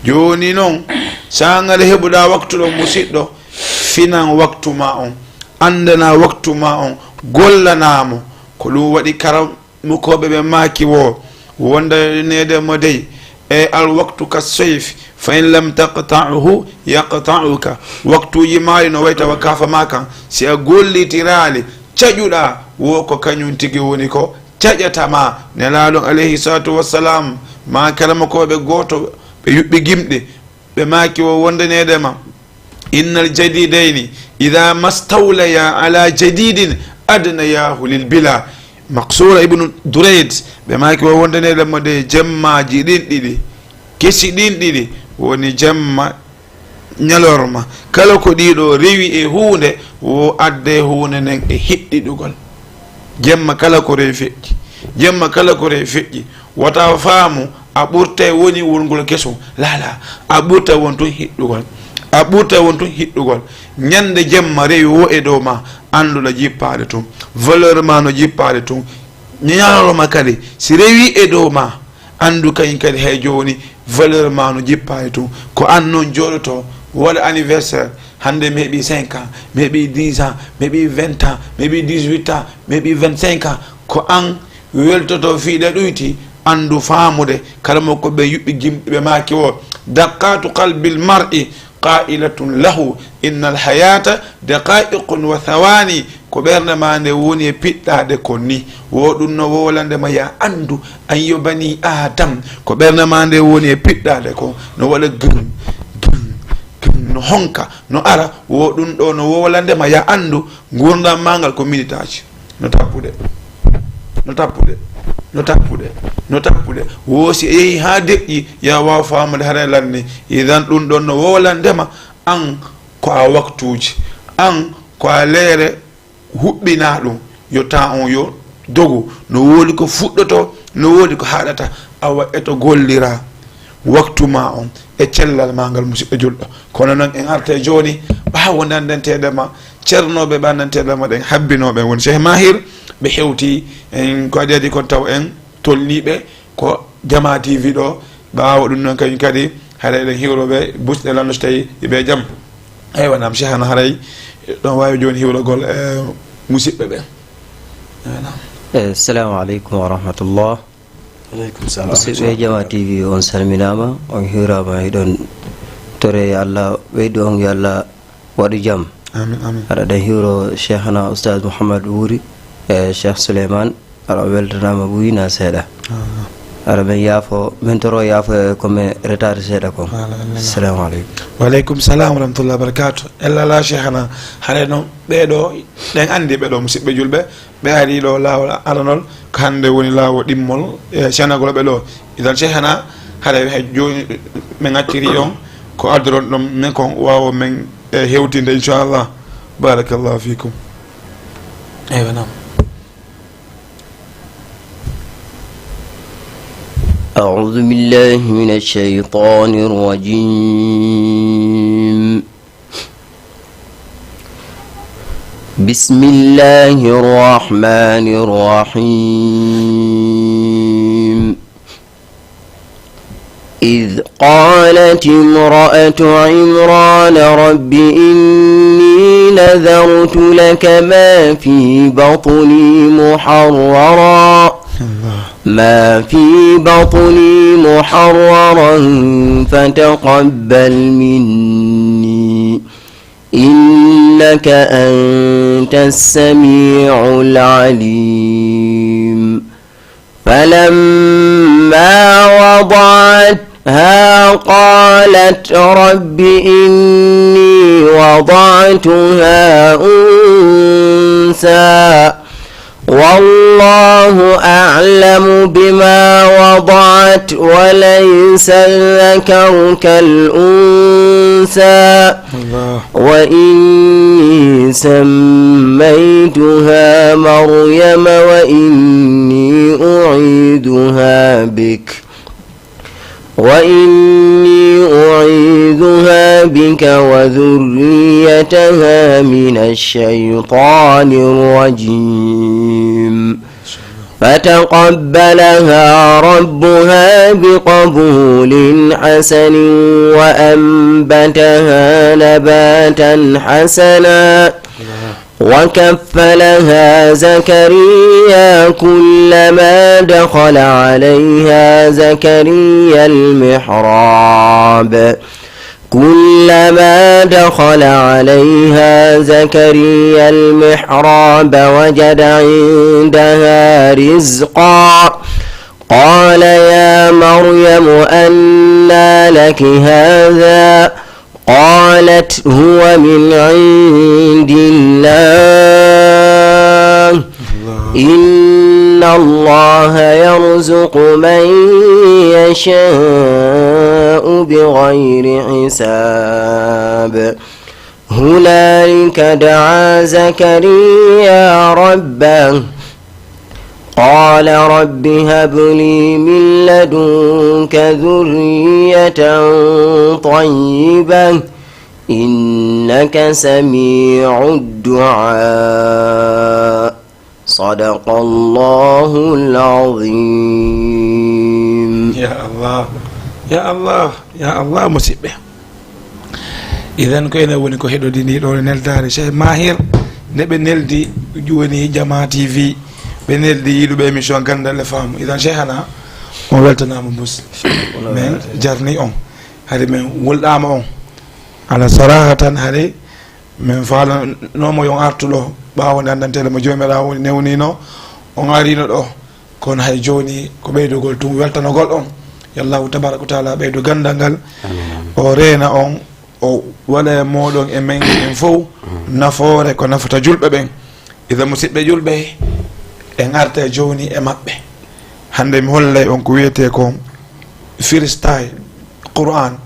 Jooni non, saangare heɓuɗaa waktu ɗon, musiɗɗo, finan waktu ma on, anndana waktu ma on, gollanaa mo. Ko ɗum waɗi karam mukooɓe ɓe maaki wo, wondaneede mo dey, e alwaktu ka soyf, fa in lam taqta'uhu yaqta'uka. Waktuuji maaɗi no wayta wa kaafa ma kan, si a gollitiraali, caƴuɗaa, wo ko kañum tigi woni ko caƴata ma. Nelaaɗo alayhi salatu wassalam, ma kala mukooɓe gooto, ɓe yuɓɓi gimɗi, ɓe maaki wo wondaneede ma. Innal jadidayni idha mastawlaya ala jadidin adnayahu lil bila. Maqsura ibnu Durayd, ɓe maaki wo wondaneede mo de jemmaaji ɗin ɗiɗi, kesi ɗin ɗiɗi, woni jemma ñalorma. Kala ko ɗiɗo rewi e huunde, wo adde huunde nden e hiɗɗiɗugol. Jemma kala ko rewi feƴƴi, jemma kala ko rewi feƴƴi, wata faamu a ɓurtay woni wongol kesum. Laa, laa, a ɓurtay won tun hiɗɗugol. A ɓurtay won tun hiɗɗugol. Ñande jemma rewi wo e dow ma, anndu ɗa jippaade tun. Valeur ma no jippaade tun. Ñalorma kadi, si rewi e dow ma, anndu kañum kadi hay jooni valeur ma no jippaade tun. Ko an non jooɗoto, waɗa anniversaire. Hannde mi heɓi cinq ans, mi heɓi dix ans, mi heɓi vingt ans, mi heɓi dix-huit ans, mi heɓi vingt-cinq ans. Ko an weltoto fii ɗa ɗuyti, anndu faamude. Kala mo ko ɓe yuɓɓi gimɗi ɓe maaki wo, daqqatu qalbil mar'i qailatun lahu, innal hayata daqaiqun wa thawani, Ko ɓernde maa nde woni e piɗɗaade kon ni, wo ɗum no wowlande ma, yaa anndu, an yo banii Aadam, ko ɓernde maa nde woni e piɗɗaade kon, no waɗa gum, gum, gum, no honka, no ara, wo ɗum ɗo no wowlande ma, yaa anndu, nguurndam maa ngal ko minitaaji. No tappude, no tappude, no tappude, no tappude. Wo si a yehii haa deƴƴi, yo a waaw faamude haray lanni. Idan ɗum ɗon no wowlande ma, an ko a waktuuji, an ko a leere huɓɓinaa ɗum. Yo temps on yo dogu, no woodi ko fuɗɗotoo, no woodi ko haaɗata, awa eto golliraa waktu maa on e cellal maa ngal, musidɗo julɗo. Kono noon en artay jooni ɓaawo nanndanteeɗe ma, ceernooɓe ɓe nanndanteeɗe ma ɗen, habbinooɓe woni Cheikh Mahir, ɓe hewti en ko adi adi kon taw en tolniiɓe ko Jamaa T V ɗo, ɓaawo ɗum noon kañum kadi haray eɗen hiwro ɓe busɗe lanndo so tawi ɓe jam. Eywa, naam, Cheikh, hano haray ɗon waawi jooni hiwrogol e musiɓɓe ɓe. Eywa, naam. Eh, assalamu aleykum wa rahmatullah. Aleykum salam. Musidɓe Jamaa T V, on salminaama, on hiwraama, hiɗon tore yo Allah ɓeydu on, yo Allah waɗu jam. Amin, amin. Aɗa ɗen hiwro Cheikhana Oustaz Mouhammad Wuri e Cheikh Souleymane, aɗa weltanaama buy na seeɗa. Ah. Aɗa men yaafo, men toro yaafo e ko men retard seeɗa kon. Wala, wala. Assalamu aleykum. Wa aleykum salam wa rahmatullahi wa barakatuh. Ella la Cheikhana, haray noon ɓee ɗo ɗen anndi ɓee ɗo musiɓɓe julɓe, ɓe ari ɗo laawol aranol, ko hannde woni laawol ɗimmol e cenagol ɓe ɗo. Idan Cheikhana, haray hay jooni ɓe ngacciri on ko addoron ɗon men kon waawo men e hewtinde inchallah. Barakallahu fikum. Eywa, naam. أعوذ بالله من الشيطان الرجيم. بسم الله الرحمن الرحيم. إذ قالت امرأة عمران رب إني نذرت لك ما في بطني محررا، ما في بطني محررا فتقبل مني إنك أنت السميع العليم. فلما وضعتها قالت رب إني وضعتها أنثى والله أعلم بما وضعت وليس الذكر كالأنثى الله. وإني سميتها مريم وإني أعيذها بك، وإني أعيذها بك وذريتها من الشيطان الرجيم. فتقبلها ربها بقبول حسن وأنبتها نباتا حسنا وكفلها زكريا كلما دخل عليها زكريا المحراب كلما دخل عليها زكريا المحراب وجد عندها رزقا قال يا مريم أنى لك هذا قالت هو من عند الله إن الله يرزق من يشاء بغير حساب. هنالك دعا زكريا ربه قال رب هب لي من لدنك ذرية طيبة إنك سميع الدعاء. صدق الله العظيم. Ya Allah, ya Allah, ya Allah, musiɓɓe. Idan ko enen woni ko heɗodini ɗo neldaare Cheikh Mahir, nde ɓe neldi jooni Jamaa T V, ɓe neldi yiɗuɓe émission Ganndal e Faamu. Idan Cheikhana, on weltanaama bus. Men jarni on. Hari men wulɗaama on. Ala saraha tan hari Min faalanooma yo on artu ɗo, ɓaawo nde anndanteeɗo mo Joomiraawo newnino, on arino ɗo. Kono hay jooni ko ɓeydugol tun weltanogol on. Yo Allahu tabaraka wa taala ɓeydu ganndal ngal. Amiin, amiin. O reena on, o waɗa e mooɗon e men, en fow, nafoore ko nafata julɓe ɓen. Idan, musiɓɓe julɓe, en arta jooni e maɓɓe. Hannde mi hollay on ko wiyetee ko freestyle Qur'an.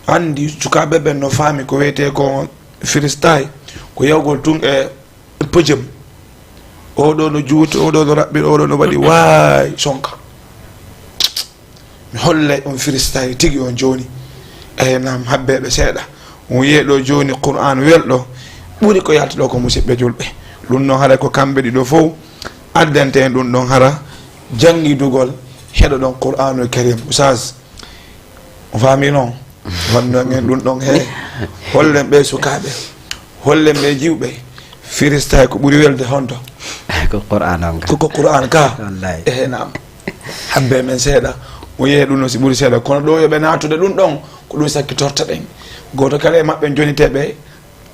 Anndi sukaaɓe ɓen no faami ko wiyetee ko freestyle, ko yawgol tun e podium. Oɗo no juuti, oɗo no raɓɓiɗi, oɗo no waɗi waay sonka. Mi hollay on freestyle tigi on jooni. Eey naam, habbeeɓe seeɗa. On yi'ay ɗo jooni Qur'an welɗo ɓuri ko yalti ɗo ko musiɓɓe julɓe. Ɗun non haray ko kamɓe ɗiɗo fow addante en ɗun ɗon hara janngidugol heɗoɗon Qur'anul Karim. Ustaz, on faami non? Wanno en ɗun ɗon he. Hollen ɓe sukaaɓe, hollen ɓe jiwɓe. Freestyle ko ɓuri welde honto? Ko Qur'an on ka. Ko, ko Qur'an ka. Wallahi. Ehe, naam. Habbe men seeɗa. O yehi ɗun no si ɓuri seeɗa. Kono ɗo yo ɓe naatude ɗun ɗon, ko ɗun sakkitorta ɓen. Gooto kala e maɓɓe joniteɓe,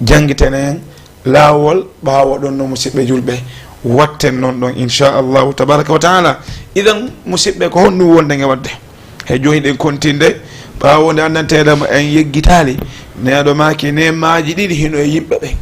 janngiten en laawol. Ɓaawo ɗon no musiɓɓe julɓe, watten non ɗon, inchallahu tabaraka wa taala. Idan, musiɓɓe, ko honɗun wonɗen e waɗde? He jooni ɗen kontinde, ɓaawo nde anndanteeɗo mo en yeggitaali, neeɗo maaki neemaaji ɗiɗi hino e yimɓe ɓen.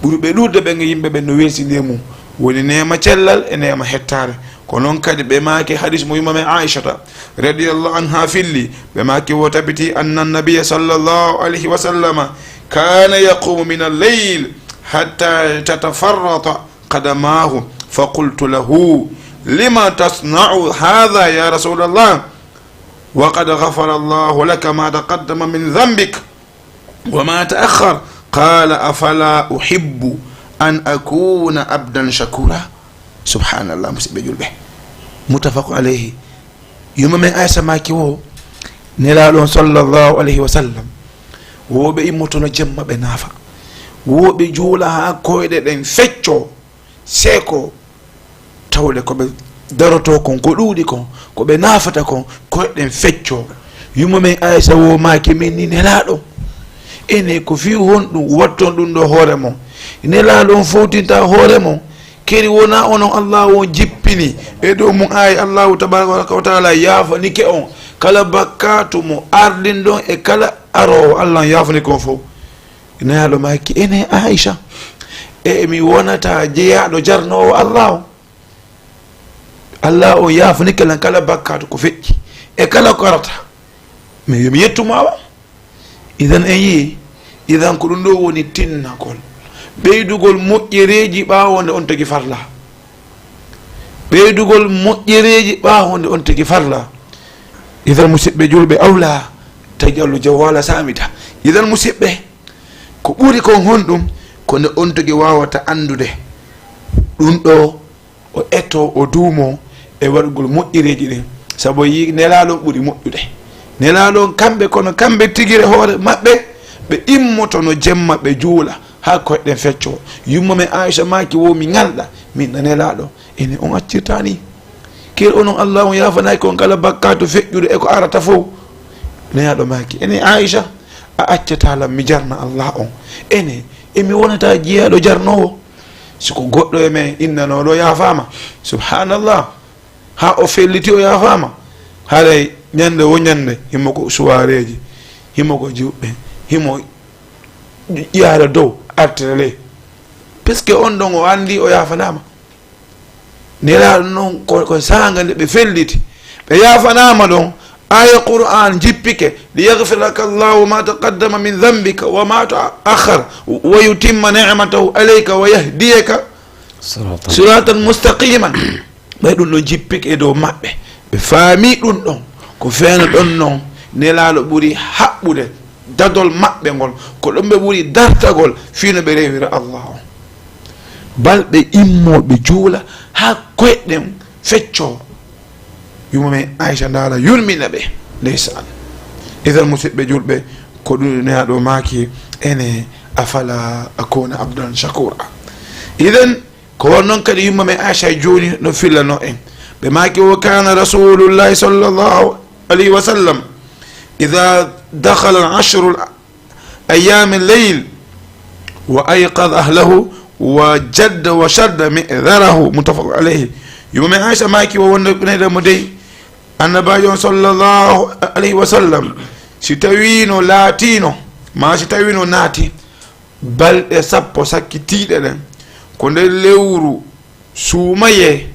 Ɓuruɓe ɗuuɗude ɓen e yimɓe ɓen no weesini e mum. Woni neema cellal e neema hettaare. Ko non kadi ɓe maaki hadis mo yumma men Aishata, radiyallahu anha, filli, ɓe maaki wo tabiti, anna nabiyya sallallahu alayhi wa sallama kana yaqumu min al-layl hatta tatafarrata qadamahu, fa qultu lahu, lima tasna'u hadha ya Rasulallah? Wa qad ghafara Allahu laka ma taqaddama min dhanbik wa ma ta'akhkhar. Qala, afala uhibbu an akuna abdan shakura? Subhanallah, musiɓɓe julɓe. Muttafaqun alayhi. Yumma men Aisha maaki wo, Nelaaɗo on sallallahu alayhi wa sallam, wo ɓe immotono jemma ɓe naafa, wo ɓe juula haa koyɗe ɗen fecco, seeko, tawde ko ɓe daroto kon, ko ɗuuɗi kon, ko ɓe naafata kon, koyɗe ɗen fecco. Yumma men Aisha wo maaki, min ni Nelaaɗo, ene ko fii honɗun watton ɗun ɗo hoore mon? Nelaaɗo on fowtinta hoore mon. Kadi wona onon Allahu on jippini e dow mun aaya, Allahu tabaraka wa taala yaafanike on kala bakkaatu mo ardinɗon e kala aroowo, Allah on yaafanike on fow. Nelaaɗo maaki, ene Aisha, e mi wonata jeyaaɗo jarnoowo Allahu? Allahu on yaafanike lan kala bakkaatu ko feƴƴi e kala ko arata. Mais yo mi yettu ma wa. Idan en yi'i, idan ko ɗun ɗo woni tinnagol, ɓeydugol moƴƴereeji ɓaawo nde on tigi farla. Ɓeydugol moƴƴereeji ɓaawo nde on tigi farla. Idan musiɓɓe julɓe, awla tajallu jawwala samita. Idan musiɓɓe, ko ɓuri kon honɗun? Ko nde on tigi waawata anndude ɗun ɗo o eto, o duumo e waɗugol moƴƴereeji ɗin, sabu o yi'i Nelaaɗo on ɓuri moƴƴude. Nelaaɗo on, kamɓe, kono kamɓe tigire hoore maɓɓe, ɓe immotono jemma, ɓe juula, haa koyɗe ɗen fecco. Yumma men Aisha maaki wo, mi ŋalɗa, min na Nelaaɗo, ene on accirta ni? Kadi onon, Allahu on yaafanaaki on kala bakkaatu feƴƴuɗo e ko arata fow. Nelaaɗo maaki, ene Aisha, a accataa lan mi jarna Allah on? Ene, e mi wonata jeyaaɗo jarnoowo? Si ko goɗɗo e men innanooɗo yaafaama, subhanallah, haa o felliti o yaafaama, haray ñannde wo ñannde, himo ko suwaareeji, himo ko juuɓɓe, himo yaara dow, artira ley. Parce que on ɗon o anndi o yaafanaama. Nelaaɗo non ko, ko saanga nde ɓe felliti, ɓe yaafanaama ɗon, aaya Qur'an jippike, "Liyaghfira laka Allahu ma taqaddama min dhanbika wa ma ta'akhkhar, wa yutimma ni'matahu alayka wa yahdiyaka siratan mustaqiman." Ɓay ɗun ɗon jippike e dow maɓɓe, ɓe faami ɗun ɗon, ko feeno ɗon non, Nelaaɗo ɓuri haɓɓude dadol maɓɓe ngol, ko ɗon ɓe ɓuri dartagol fii no ɓe rewira Allah on. Balɓe immooɓe juula haa koyɗe ɗen feccoo. Yumma men Aisha ndaara yurmina ɓe, ndeysaan. Idan musiɓɓe julɓe, ko ɗun Nelaaɗo maaki, ene, afala akuna abdan shakura. Idan ko won non kadi yumma men Aisha jooni no fillano en. Ɓe maaki, wa kana rasulullahi sallallahu alayhi wa sallam idha dakhala al-ashru ayyami al-layl, وأيقظ أهله وجد وشد مئزره، متفق عليه. Yumma men Aisha maaki o wonde neyɗo mo dey, Annabaajo on sallallahu alayhi wa sallam, si tawiino laatiino, maa si tawiino naati balɗe sappo sakkitiiɗe ɗen, ko nder lewru suumayee,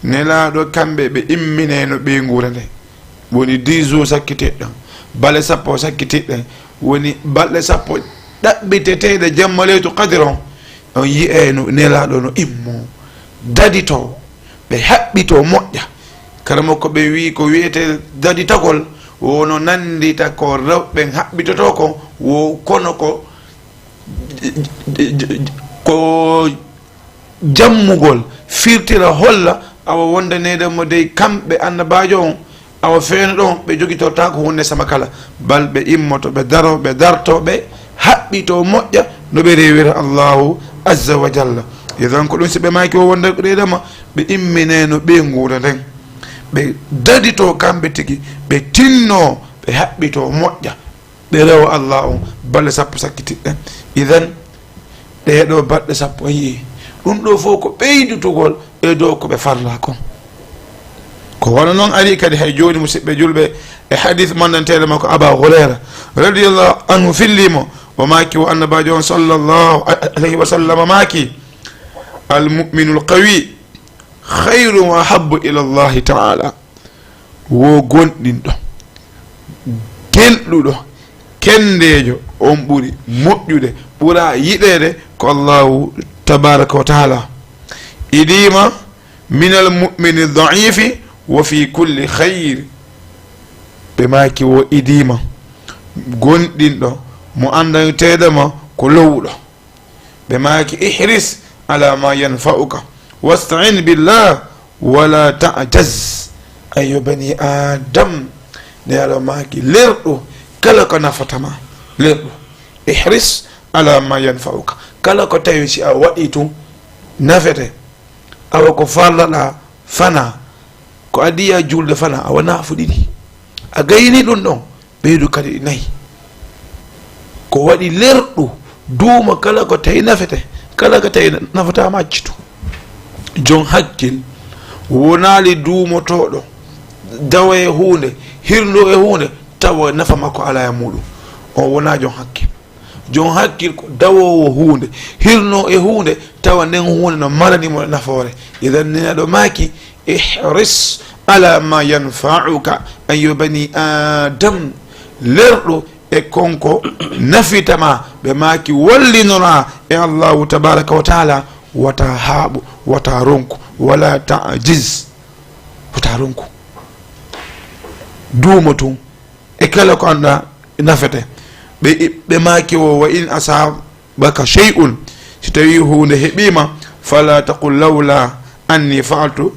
Nelaaɗo kamɓe ɓe imminayno ɓeynguure nden. Woni dix jours sakkitiiɗe ɗen, balɗe sappo sakkitiiɗe ɗen, woni balɗe sappo ɗaɓɓiteteeɗe jemma leytu qadri on, on yi'ayno Nelaaɗo no immoo, daditoo, ɓe haɓɓitoo moƴƴa. Karamoko ɓe wi'i ko wi'etee daditagol, wono nanndita ko rewɓe ɓen haɓɓitotoo kon, wo kono ko, ko jammugol, firtira, holla, awa wonde neyɗo mo dey kamɓe Annabaajo on, awa feewndo ɗon ɓe jogitortaako huunde sama kala, bal ɓe immoto, ɓe daro, ɓe darto, ɓe haɓɓito moƴƴa no ɓe reewira Allahu azza wa jalla. Idan ko ɗum si ɓe maaki o wonde neyɗo ma, ɓe imminayno ɓeynguure nden, ɓe dadito kamɓe tigi, ɓe tinno, ɓe haɓɓito moƴƴa. Ɓe rewo Allah on balɗe sappo sakkitiiɗe ɗen. Idan, ɗee ɗoo balɗe sappo, on yi'i, ɗum ɗoo fof ko ɓeydutugol e dow ko ɓe farlaa kon. Ko wano non ari kadi hay jooni, musidɓe julɓe, e hadis manndanteeɗo makko Aba Hurayra radiyallahu anhu fillii mo, o maaki, o Annabaajo on sallallahu alayhi wa sallam maaki: "Al mu'minul qawi khayrun wa ahabbu ila Allahi ta'ala." Wo gonɗinɗo, gelɗuɗo, kenndeejo, on ɓuri moƴƴude, ɓura yiɗeede ko Allahu tabaraka wa taala. Idiima minal mu'mini da'ifi wa fi kulli khayr. Ɓe maaki wo idiima gonɗinɗo mo anndanteeɗo ma ko lowuɗo. Ɓe maaki: "Ihris ala ma yanfa'uka, wasta'in billah, wala ta'jaz." Ayyo bani Adam, Nelaaɗo maaki, lerɗu kala ko nafata ma, lerɗu. "Ihris ala ma yanfa'uka." Kala ko tawi si a waɗi tun nafete, awa ko farlaɗaa fana, ko adii ya julde fana, a wona fu ɗiɗi. A gayni ɗum ɗon, ɓeydu kadi ɗi nayi. Ko waɗi lerɗu, duuma kala ko tawi nafete, kala ko tawi nafataama accitu. Jon hakkil wonaali duumotooɗo, dawa e huunde, hirndo e huunde, tawa nafa makko alaa e muuɗum. On wonaa jon hakkil. Jon hakkil ko dawoowo huunde, hirnoo e huunde, tawa nden huunde no marani mo nafoore. Idan, Nelaaɗo maaki: "Ihris ala ma yanfa'uka." Ayyo bani Adam, lerɗu e kon ko nafita ma. Ɓe maaki: "Wallinoraa e Allahu tabaraka wa taala, wata haaɓu, wata ronku, wala ta'jiz." Wata ronku. Duumo tun e kala ko anndaa nafete. Ɓe, ɓe maaki o: "Wa in asabaka shay'un," si tawii huunde heɓii ma, "fala taqul lawla anni fa'altu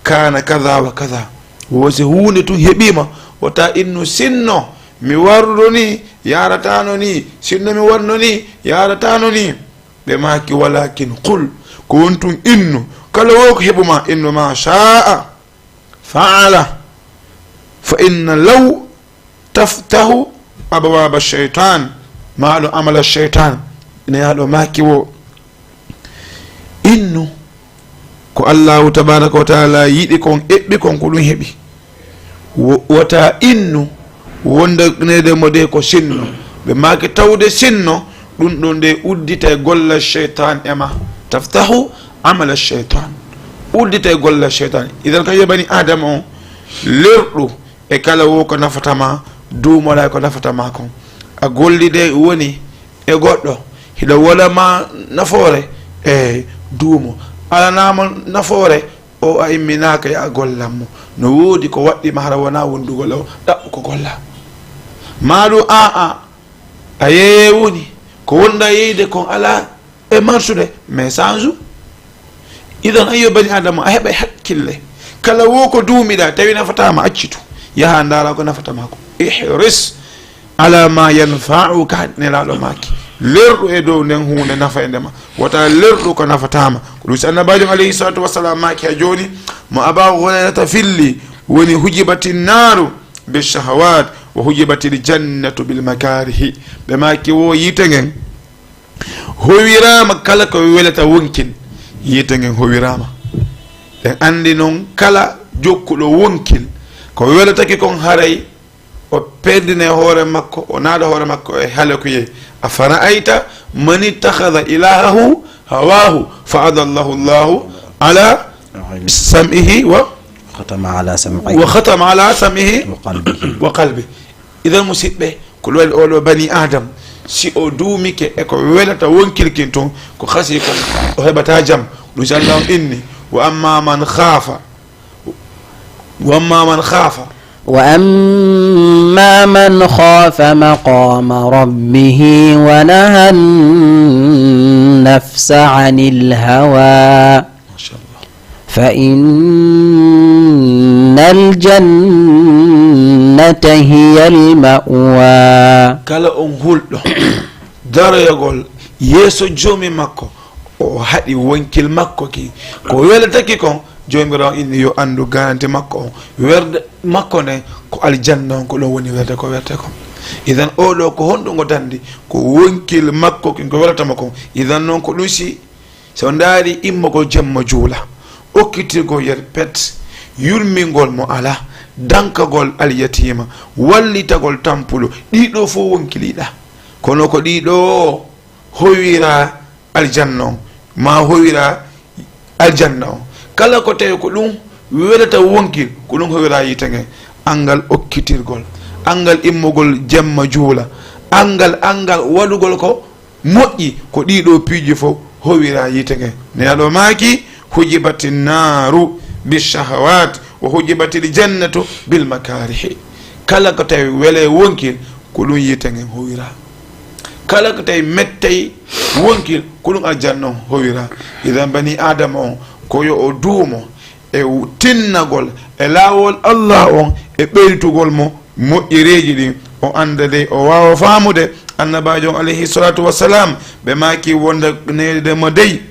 kana kadha wa kadha." Wo si huunde tun heɓii ma, wota innu: "Sinno mi warruɗo ni, yarataano ni, sinno mi waɗno ni, yarataano ni." Ɓe maaki: "Walakin qul," ko won tun innu, kala wo ko heɓu ma, innu: "Ma sha'a fa'ala, fa inna law taftahu abwaba shaytan, ma ɗo amala shaytan." Nelaaɗo maaki wo: "Innu ko Allahu tabaraka wa taala yiɗi kon, eɓɓi kon, ko ɗum heɓi. Wo-, wota innu wonde nede mo de ko sinno." Ɓe maaki: "Tawde sinno, ɗum ɗon de udditay golla shaytan e ma. Taftahu amala shaytan." Udditay golla shaytan. Idan, ka yo bani Adama on, lerɗu e kala wo ko nafata ma, duumoɗa e ko nafata ma kon. A gollide woni e goɗɗo, hiɗa wona ma nafoore, e duumo. Alanaama nafoore, o a imminaaka, ya a gollan mo. No woodi ko waɗɗi ma hara wona wondugol o, ɗaɓɓu ko golla. Maa ɗum a, a, a yeeye woni, ko wonɗa yeyde kon ala e marsude, mais change. Idan, ayyo bani Adama, a heɓa hakkille. Kala wo ko duumiɗa, tawi nafata ma, accitu. Yaha ndaara ko nafata ma ko. Ihris ala ma yanfa'uka, Nelaaɗo maaki. Lerɗu e dow nden huunde nafayde ma. Wota lerɗu ko nafata ma. Ko ɗum si Annabaajo alayhi salatu wassalam maaki ha jooni, mo Aba Hurayrata filli, woni: "Hujibati nnaru bi shahawat, wa hujibati l jannatu bil makarihi." Ɓe maaki wo yiite ngen, Howiraama kala ko welata wonkil, yiite ngen howiraama. Ɗen anndi noon kala jokkuɗo wonkil, ko welataki kon haray o perdine hoore makko, o naada hoore makko e halakuyee. أفرأيت من اتخذ إلهه هواه فأضله الله على سمعه و ختم على سمعه وختم على سمعه وقلبه وقلبه. Idan, musiɓɓe, ko ɗum waɗi oɗo bani Adam, si o duumike e ko welata wonkil kin tun, ko xasi kon, o heɓata jam. Ɗum si Allah on inni, وأما من خاف وأما من خاف وأما من خاف مقام ربه ونهى النفس عن الهوى ما شاء الله. فإن الجنة هي المأوى Kala on hulɗo daroyagol yeeso joomi makko, o haɗi wonkil makko ki, ko welataki kon, Joomiraawo inni yo anndu garanti makko on, werde makko nden ko aljanna on, ko ɗon woni werde ko werte kon. Idan, oɗo ko honɗum o dandi? Ko wonkil makko kin ko welata mo kon. Idan noon, ko ɗum si, so ndaari immogol jemma juula, okkitirgol yer pet, yurmingol mo alaa, dankagol alyatiima, wallitagol tampuɗo, ɗiɗo fof wonkiliɗa. Kono ko ɗiɗo howira aljanna on, ma howira aljanna on. Kala ko tawi ko ɗum welata wonkil, ko ɗum howira yiite ngen. Anngal okkitirgol, anngal immugol jemma juula, anngal, anngal waɗugol ko moƴƴi, ko ɗiɗo piiji fof howira yiite ngen. Nelaɗo maaki, حجبت النار بالشهوات وحجبت الجنة بالمكاره. Kala ko tawi wele wonkil, ko ɗum yiite ngen howira. Kala ko tawi mettay wonkil, ko ɗum aljanna on howira. Idan, bani Adama on, ko yo o duumo e tinnagol e laawol Allah on e ɓeytugol mo moƴƴereeji ɗin. O annda dey, o waawa faamude. Annabaajo on, alayhi salatu wassalam, ɓe maaki wonde neede mo dey,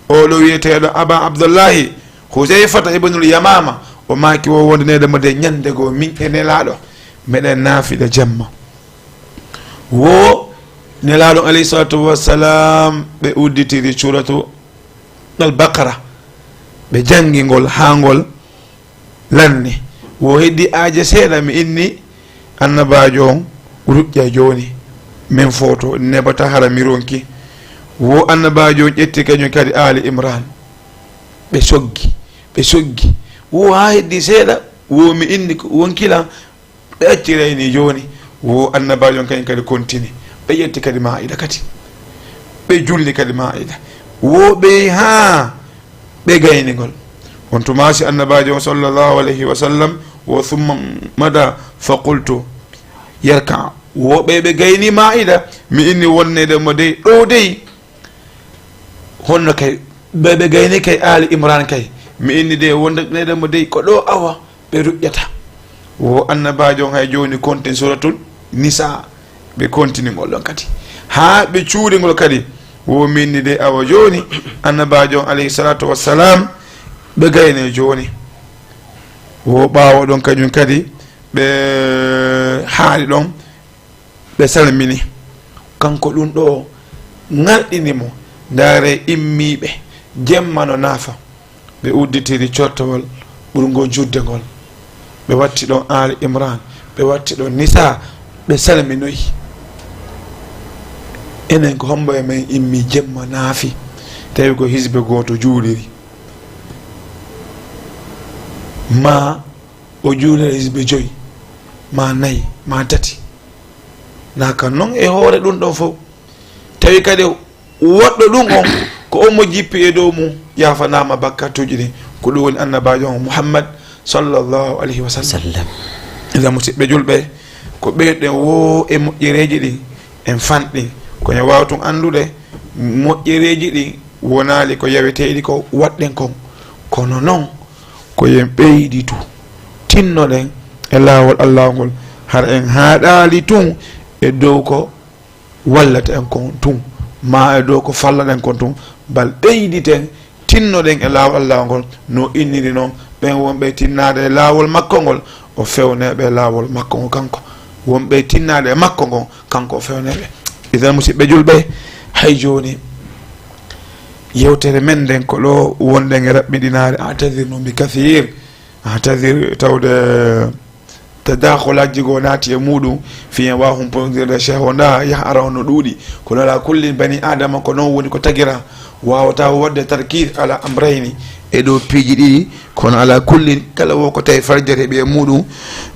oɗo wiyeteeɗo Aba Abdullahi Husayfata ibnul Yamama, o maaki wo wonde neede mo dey, ñande goo min e Nelaaɗo meɗen naafila jemma. Wo Nelaaɗo, alayhi salatu wassalam, ɓe udditiri suratu Al-Baqara, ɓe janngi ngol haa ngol lanni. Wo heddi aaje seeɗa, mi inni annabaajo on, ruƴƴa jooni, min footo, nebata hara mi ronki. Wo annabaajo on ƴetti kañum kadi Aali Imran. Ɓe soggi, ɓe soggi. Wo haa heddi seeɗa, wo mi inni ko wonkilan, ɓe acci rayni jooni. Wo annabaajo on kañum kadi kontini. Ɓe ƴetti kadi Maa'ida kadi. Ɓe julli kadi Maa'ida. Wo ɓe haa ɓe gayni ngol. On tuma si annabaajo on sallallahu alayhi wa sallam wo summa mada fa qultu yarka. Wo ɓe ɓe gayni Maa'ida, mi inni wonneede mo dey, ɗo dey. Honno kay, ɓe ɓe gayni kay Aali Imran kay. Mi inni de wonneede mo dey, ko ɗo awa ɓe ruƴƴata. Wo annabaajo on hay jooni kontin suratul Nisa. Ɓe kontini ngol ɗon kadi. Haa ɓe cuuri ngol kadi. Wo minni de awa jooni, annabaajo on alayhi salatu wassalam, ɓe gayne jooni. Wo ɓaawo ɗon kañum kadi, ɓe haari ɗon, ɓe salmini. Kanko ɗum ɗo ŋarɗini mo. Ndaare immiiɓe, jemma no naafa. Ɓe udditiri cortowol ɓurngol juutde ngol. Ɓe watti ɗon Aali Imran, ɓe watti ɗon Nisa, ɓe salminoyi. Enen ko hombo e men immi jemma naafi, tawi ko hisbe gooto juuliri? Ma o juulira hisbe joyi, ma nayi, ma tati. Na ka non e hoore ɗum ɗon fof. Tawi kadi woɗɗo ɗum on, ko on mo jippi e dow mum, yaafanaama bakkatuuji ɗin. Ko ɗum woni annabaajo on Muhammad sallallahu alayhi wa sallam. Sallam. Idan, musiɓɓe julɓe, ko ɓeyɗen wo e moƴƴereeji ɗin, en fanɗi. Ko en waawa tun anndude, moƴƴereeji ɗin wonaali ko yaweteeɗi ko waɗɗen kon. Kono non, ko yen ɓeyditu, tinnoɗen e laawol Allaahu ngol, hara en haaɗaali tun e dow ko wallata en kon tun, ma e dow ko fallata en kon tun, bal ɓeyditen, tinnoɗen e laawol Allaahu ngol, no inniri non, ɓen wonɓe tinnaade e laawol makko ngol, o fewne ɓe e laawol makko ngol kanko. Wonɓe tinnaade e makko ngon, kanko o fewne ɓe. Idan, musiɓɓe julɓe, hay jooni, Yewtere men nden ko ɗo wonɗen e raɓɓiɗinaare. Atadir non bi kathir. Atadir tawde tadakhulaaji goo naati e muuɗum, fiyen waawa humpondirde Cheikh o ndaa yah ara on no ɗuuɗi. Kono ala kullin bani Adama ko noon woni ko tagira. Waawataa waɗde tarkiis ala amrayni e ɗo piiji ɗiɗi. Kono ala kullin kala wo ko tawi farjere ɓe e muuɗum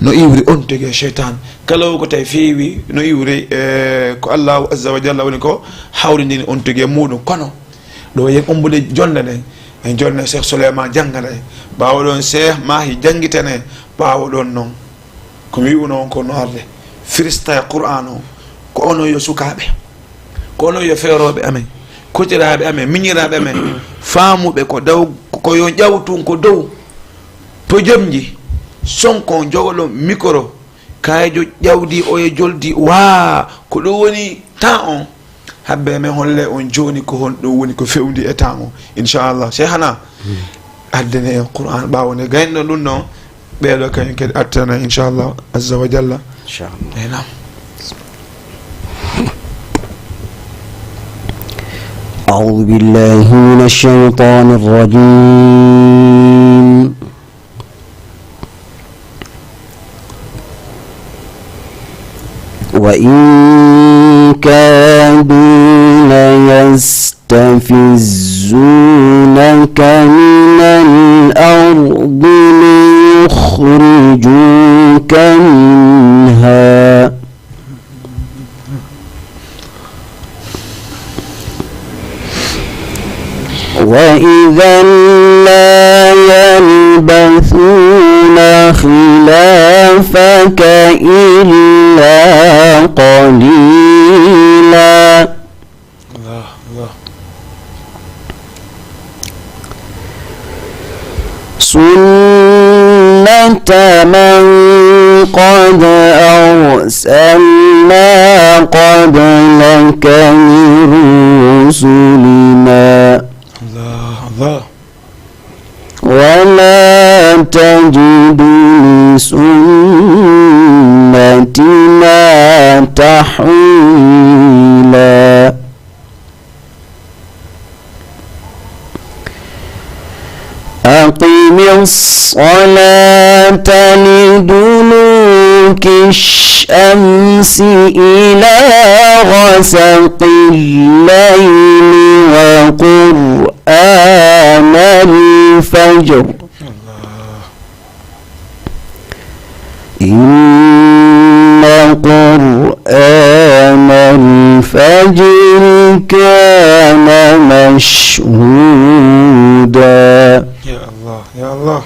no iwri on tigi e seytaan. Kala wo ko tawi feewi no iwri e ko Allahu azza wa jalla woni ko hawrindini on tigi e muuɗum. Kono ɗo yen ombude jonnde nden, en jonnde Cheikh Souleymane jannga nde. Ɓaawo ɗon Cheikh Mahi janngita nde. Ɓaawo ɗon noon ko mi wi'uno on ko no arde firista e Qur'an o. Ko onon yo sukaaɓe, ko onon yo feerooɓe amen, kotiraaɓe amen, miñiraaɓe amen, faamuɓe ko daw, ko yo ƴawtun ko dow to jomji. Sonko on jogoɗon mikoro, kaayejo ƴawdi o e joldi waa ko ɗum woni temps on. Habbe men holle on jooni ko honɗum woni ko fewndi e temps on. Inchallah Cheikhana, addane en Qur'an ɓaawo nde gayno ɗum ɗon. Ɓeeɗo kañum kadi artana inchallah azza wa jalla. Inchallah. Eyi, naam. أعوذ بالله من الشيطان الرجيم. وإن كادوا ليستفزونك من الأرض ليخرجوك منها. وإذا لا يلبثون خلافك إلا قليلا. الله، الله. سنة من قد أرسلنا قبلك من رسلنا. الله، الله. ولا تجد لسنتنا تحويلا. أقم الصلاة لدلوك الشمس إلى غسق الليل وقرآن الفجر. إن قرآن الفجر كان مشهودا. يا الله، يا الله.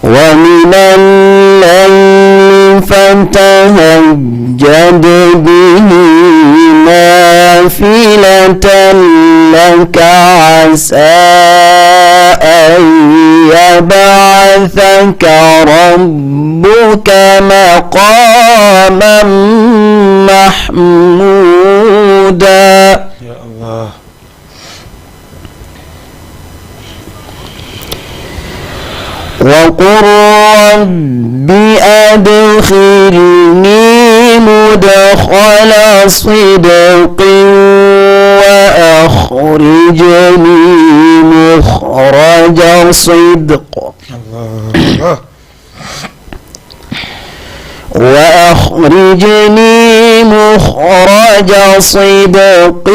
ومن الليل فتهجد به نافلة لك عسى أن يبعثك ربك مقاما محمودا. يا الله. وقل رب أدخلني مدخل صدق وأخرجني مخرج صدق. الله. وأخرجني مخرج صدق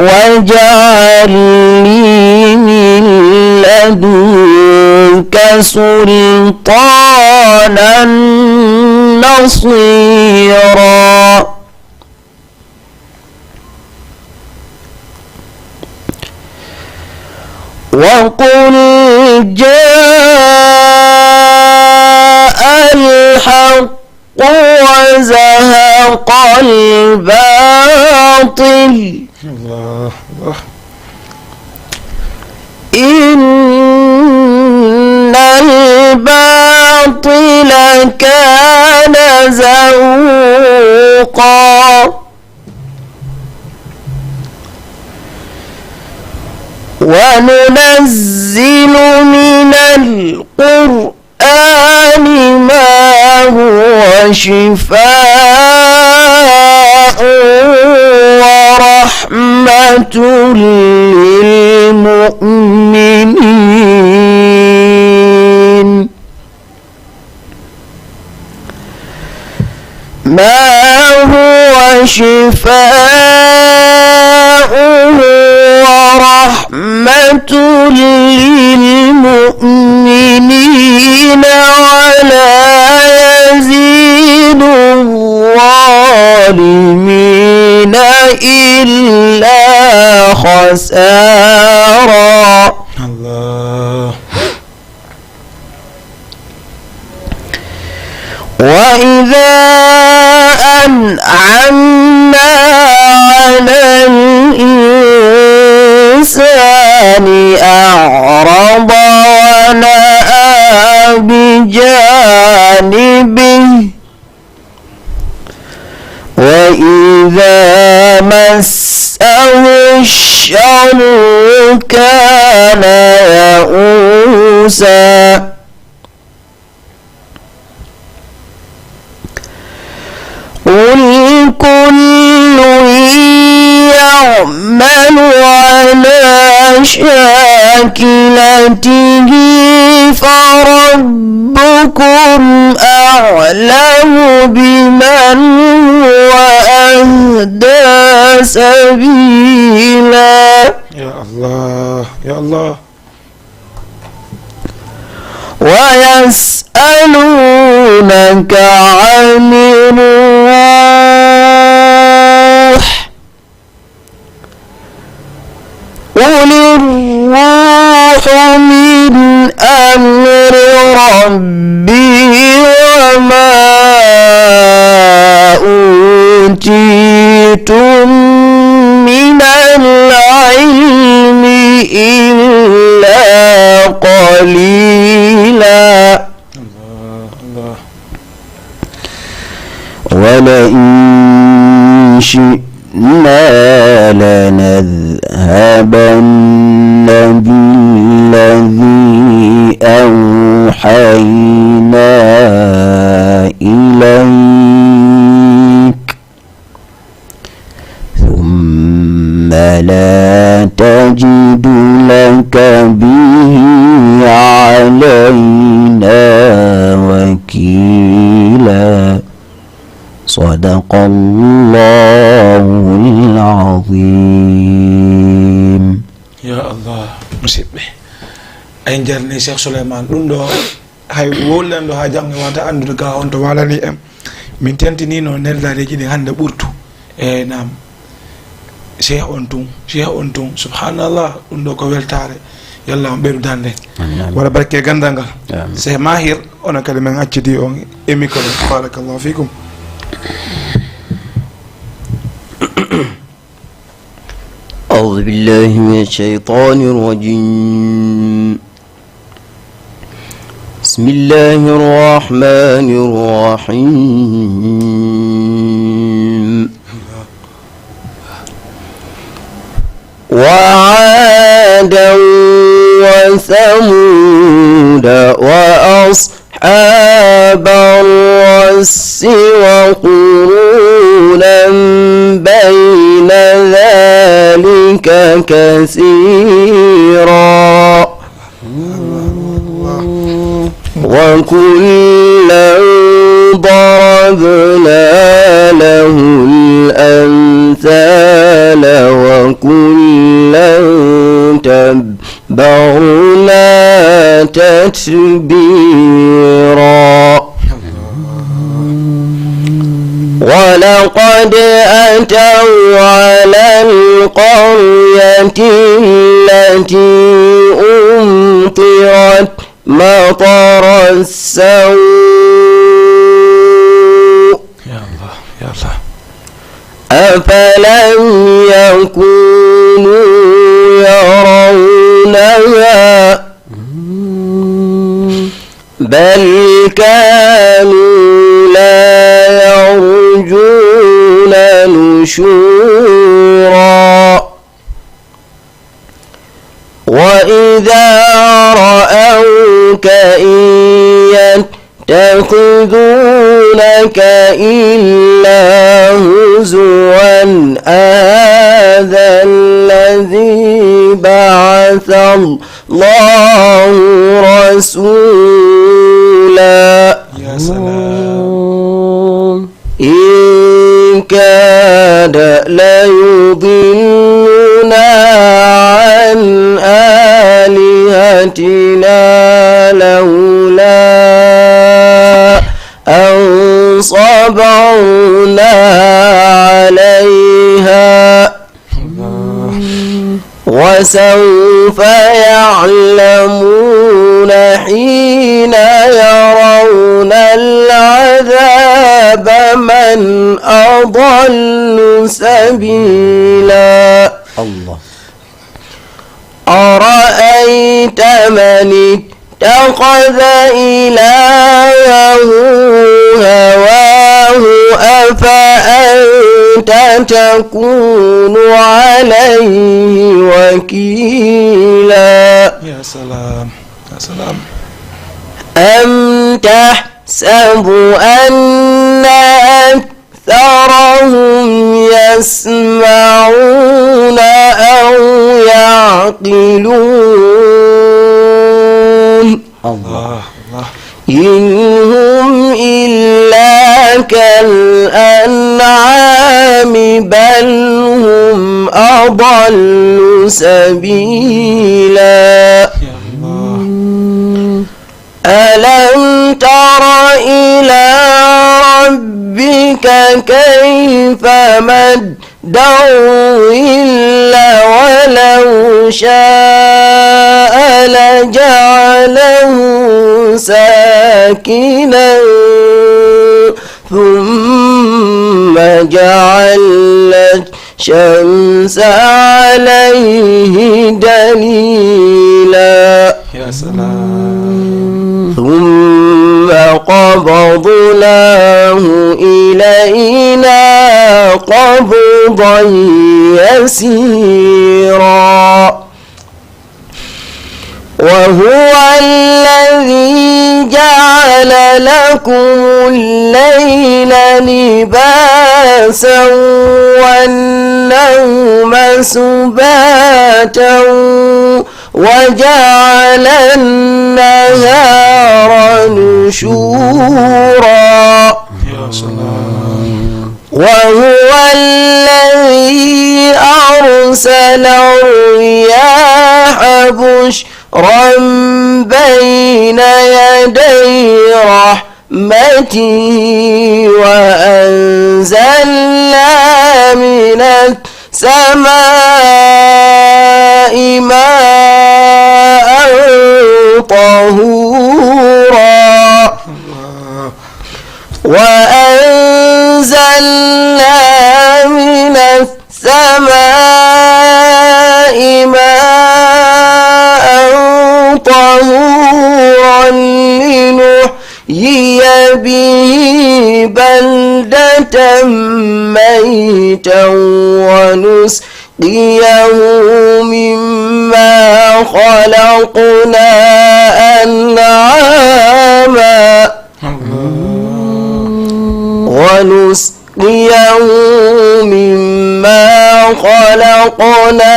واجعل لي من لدنك سلطانا نصيرا. وقل جاء الحق وزهق الباطل. الله، الله. إن الباطل كان زهوقا. وننزل من القرآن ما هو شفاء ما هو شفاء ورحمة للمؤمنين ولا يزيد الظالمين إلا خسارا. الله. وإذا أنعمنا على الإنسان أعرض ونأى بجانبه وإذا مسه الشر كان يئوسا. قل كل يعمل على شاكلته فربكم أعلم بمن هو أهدى سبيلا. يا الله، يا الله. ويسألونك عن الروح، قل الروح من أمر ربي وما أوتيتم من العلم إلا قليلا. الله، الله. ولئن شئنا لنذهبن بالذي أوحينا إليك ثم لا تجد لك به علينا وكيلا. صدق الله العظيم. Ya Allah, musidɓe. En jarni Cheikh Souleymane. Ɗum ɗo, hay wowlanɗo ha janngo wata anndude ga on to walani en. Min tentinino neldareji ɗi hannde ɓurtu. E nam. Cheikh on tun, Cheikh on tun. Subhanallah, ɗum ɗo ko weltare. Yalla on ɓeydu dande. Amin, amin. Wala barke gandal ngal. Amin. Cheikh Mahir, onon kadi men accidi on e micro. Barakallahu fikum. أعوذ بالله من الشيطان الرجيم. بسم الله الرحمن الرحيم. وعادا وثمود وأصحاب الرس وقرونا بين ذلك كثيرا. وكلا ضربنا له الأمثال وكلا تبرنا تتبيرا. ولقد أتوا على القرية التي أمطرت مطر السوء. يا الله، يا الله. أفلم يكونوا يرونها بل كانوا لا يرجون نشورا. وإذا رأوك إن يتخذونك إلا هزوا أهذا الذي بعث الله رسولا. يا سلام. إن كاد ليضلنا عن آلهتنا لولا أن صبرنا عليها وسوف يعلمون حين يرون العذاب من أضل سبيلا. الله. أرأيت من اتخذ إلهه هواه أفأنت تكون عليه وكيلا. يا سلام. يا سلام. أم تحسب أن أكثرهم يسمعون أو يعقلون. الله. الله. إن هم إلا كالأنعام بل هم أضل سبيلا. يا الله. ألم تر إلى ربك كيف مد الظل ولو شاء لجعله ساكنا ثم جعلنا الشمس عليه دليلا. يا سلام. ثم قبضناه إلينا قبضا يسيرا. وهو الذي جعل لكم الليل لباسا والنوم سباتا وجعل النهار نشورا. يا سلام. وهو الذي أرسل الرياح بشرا بين يدي رحمته وأنزلنا من السماء ماء طهورا. وأنزلنا من السماء ماء طهورا لنحيي به بلدة ميتا ونسقيه مما خلقنا أنعاما ونسقيه مما خلقنا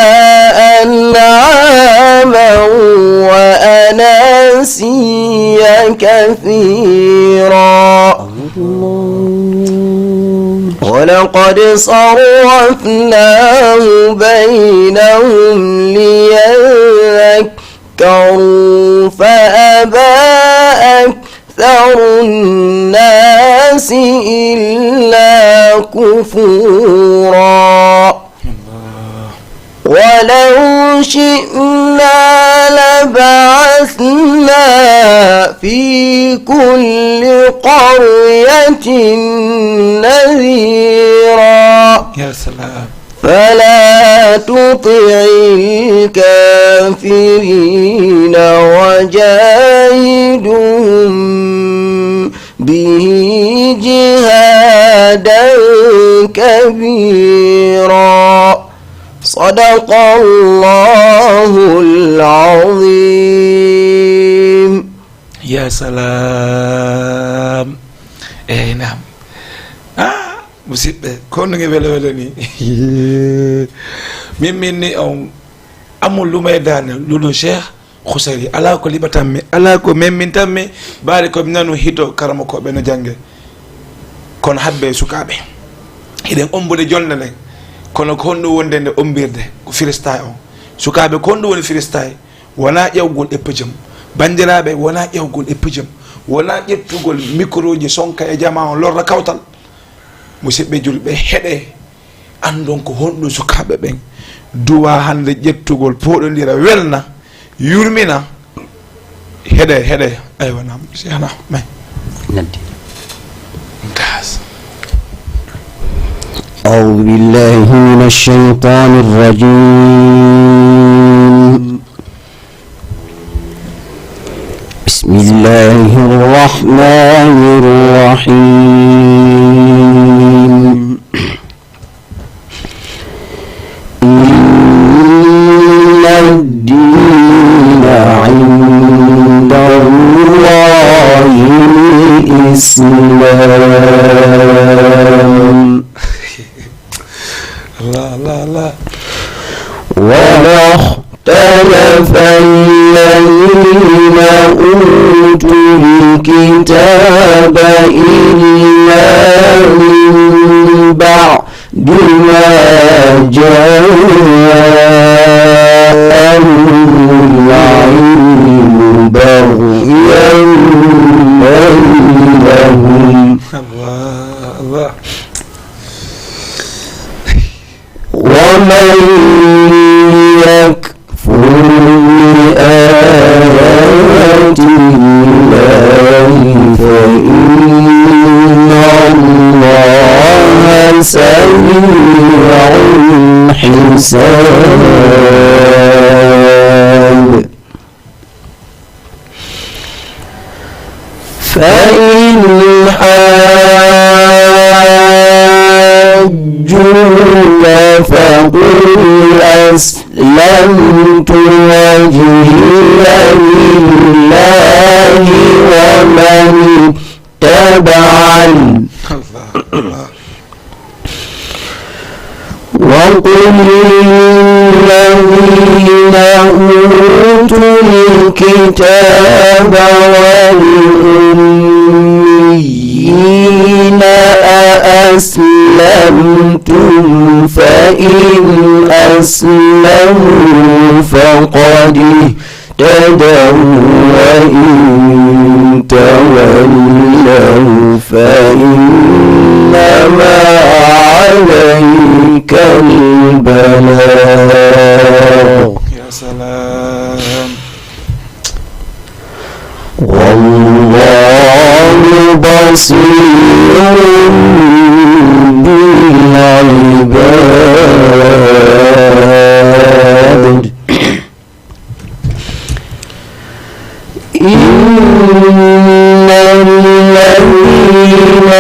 أنعاما وأناسيا كثيرا. ولقد صرفناه بينهم ليذكروا فأبى أكثر الناس إلا كفورا. ولو شئنا لبعثنا في كل قرية نذيرا. يا سلام. فلا تطع الكافرين وجاهدهم به جهادا كبيرا. صدق الله العظيم. Ya salaam. Eey, naam. Ah, musidɓe, ko no nge wele wele ni. Min, min ni on Amul lu may daane lu dul Cheikh Xusari. Alaa ko liɓatanmi, alaa ko memmintanmi, baali ko mi nanu hito karamokooɓe no jannge. Kono habbe sukaaɓe, hiɗen ombude jonnde nden. Kono ko honɗum wonde nde ombirde? Ko freestyle on. Sukaaɓe, ko honɗum woni freestyle? Wonaa ƴawgol e pejam. Banndiraaɓe, wonaa ƴawgol e pejam. Wonaa ƴettugol mikrooji sonka e jamaa on lorra kawtal. Musidɓe julɓe, heɗe, anndon ko honɗum sukaaɓe ɓen duwa hannde ƴettugol, pooɗondira, welna, yurmina. Heɗe, heɗe. Aywa, naam, Cheikhna, may. Noddi. Gas. أعوذ بالله من الشيطان الرجيم. بسم الله الرحمن الرحيم. إن الدين عند الله الإسلام. الله، الله، الله. وما اختلف الذين أوتوا الكتاب إلا من بعد بما جاءهم العلم بغيا بينهم. الله، الله. ومن يكفر بآيات الله فإن الله سريع الحساب. فإن حاجوك فقل أسلمت وجهي لله ومن اتبعني. وقل للذين أوتوا الكتاب والأميين أأسلمتم فإن أسلموا فقد اهتدوا وإن تولوا فإنما عليك البلاغ. يا سلام. والله بصير بالعباد. إن الذين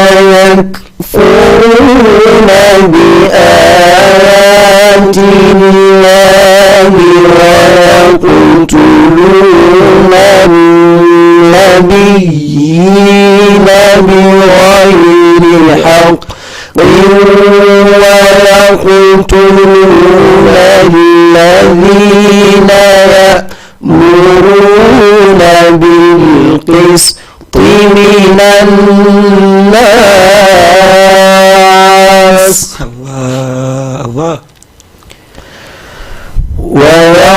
يكفرون بآيات الله ويقتلون النبيين بغير حق ويقتلون الذين يأمرون بالقسط من الناس. الله، الله.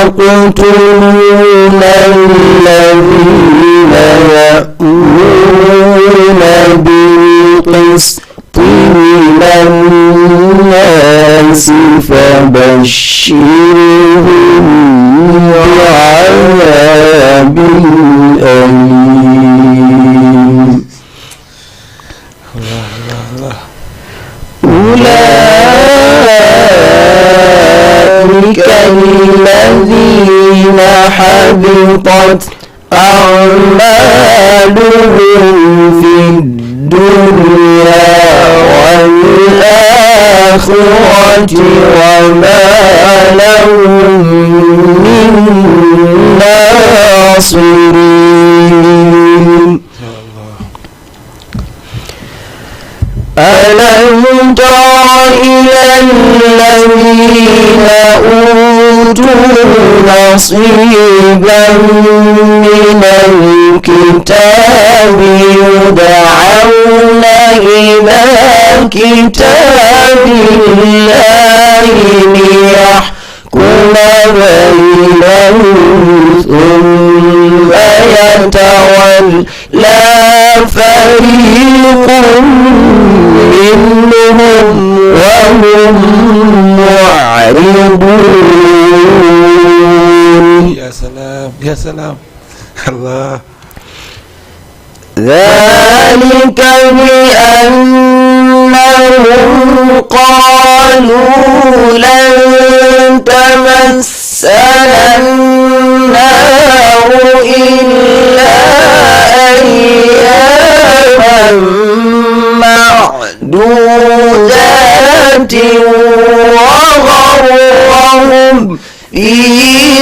ويقتلون الذين يأمرون بالقسط من الناس فبشرهم بعذاب أليم. أولئك الذين حبطت أعمالهم في الدنيا والآخرة وما لهم من ناصرين. ألم تر إلى الذين أوتوا نصيبا من الكتاب يدعون إلى كتاب الله ليحكم بينهم ثم يتولى فريق منهم وهم معرضون. يا سلام، يا سلام. الله. ذلك بأنهم قالوا لن تمسنا النار إلا أياما معدودات وغرهم في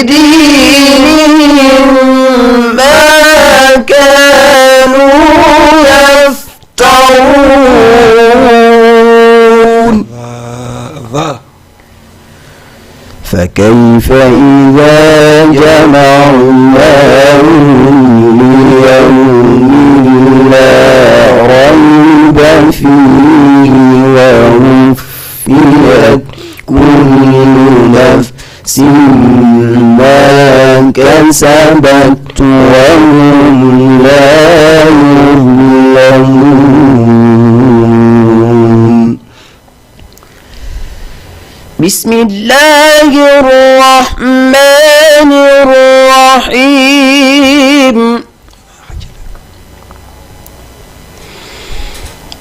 دينهم ما كانوا يفترون. الله، الله. فكيف إذا جمعناهم ليوم لا ريب فيه ووفيت كل نفس ما كسبت وهم لا يظلمون. بسم الله الرحمن الرحيم.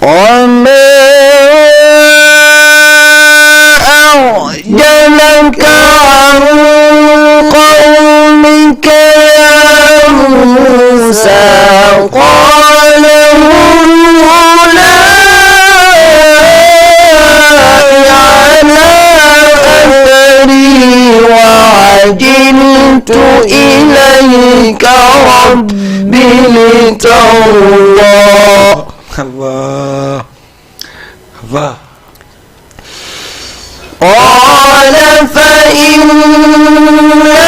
وما أعجلك عن قومك يا موسى. قال هم أولئك على أثري وعجلت إليك رب لترضى. الله. الله. قال فإنا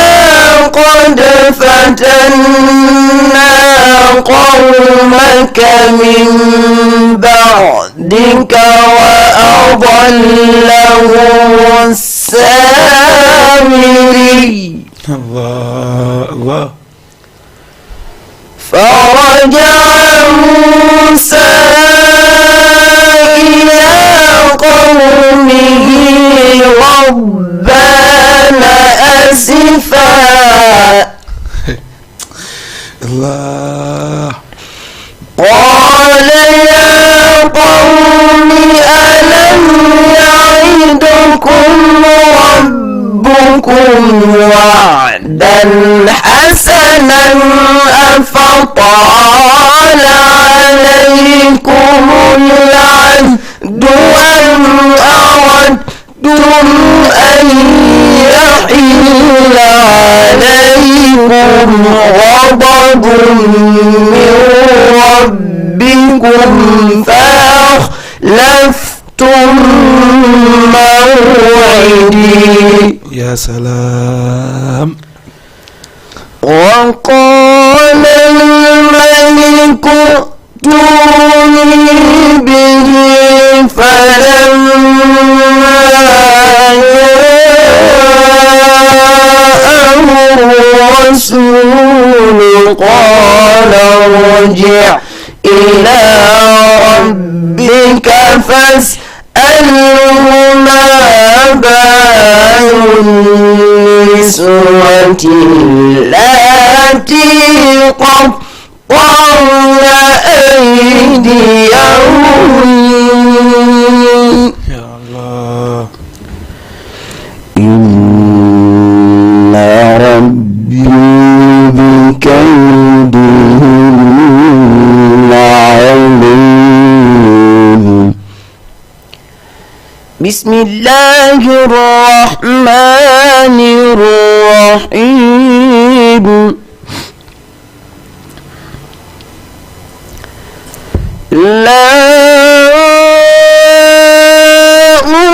قد فتنا قومك من بعدك وأضلهم السامري. الله، الله. فرجع موسى إلى قومه غضبان أسفا. الله. قال يا قوم ألم يعدكم ربكم وعدا حسنا أفطال عليكم العهد أم أردتم أن يحل عليكم غضب من ربكم فأخلفتم موعدي. يا سلام. وقال الملك ائتوني به فلما جاءه الرسول قال ارجع إلى ربك فاسأله ما بال النسوة اللاتي قطعن أيديهن. يا الله. إن ربي بكيدهن عليم. بسم الله الرحمن الرحيم. لا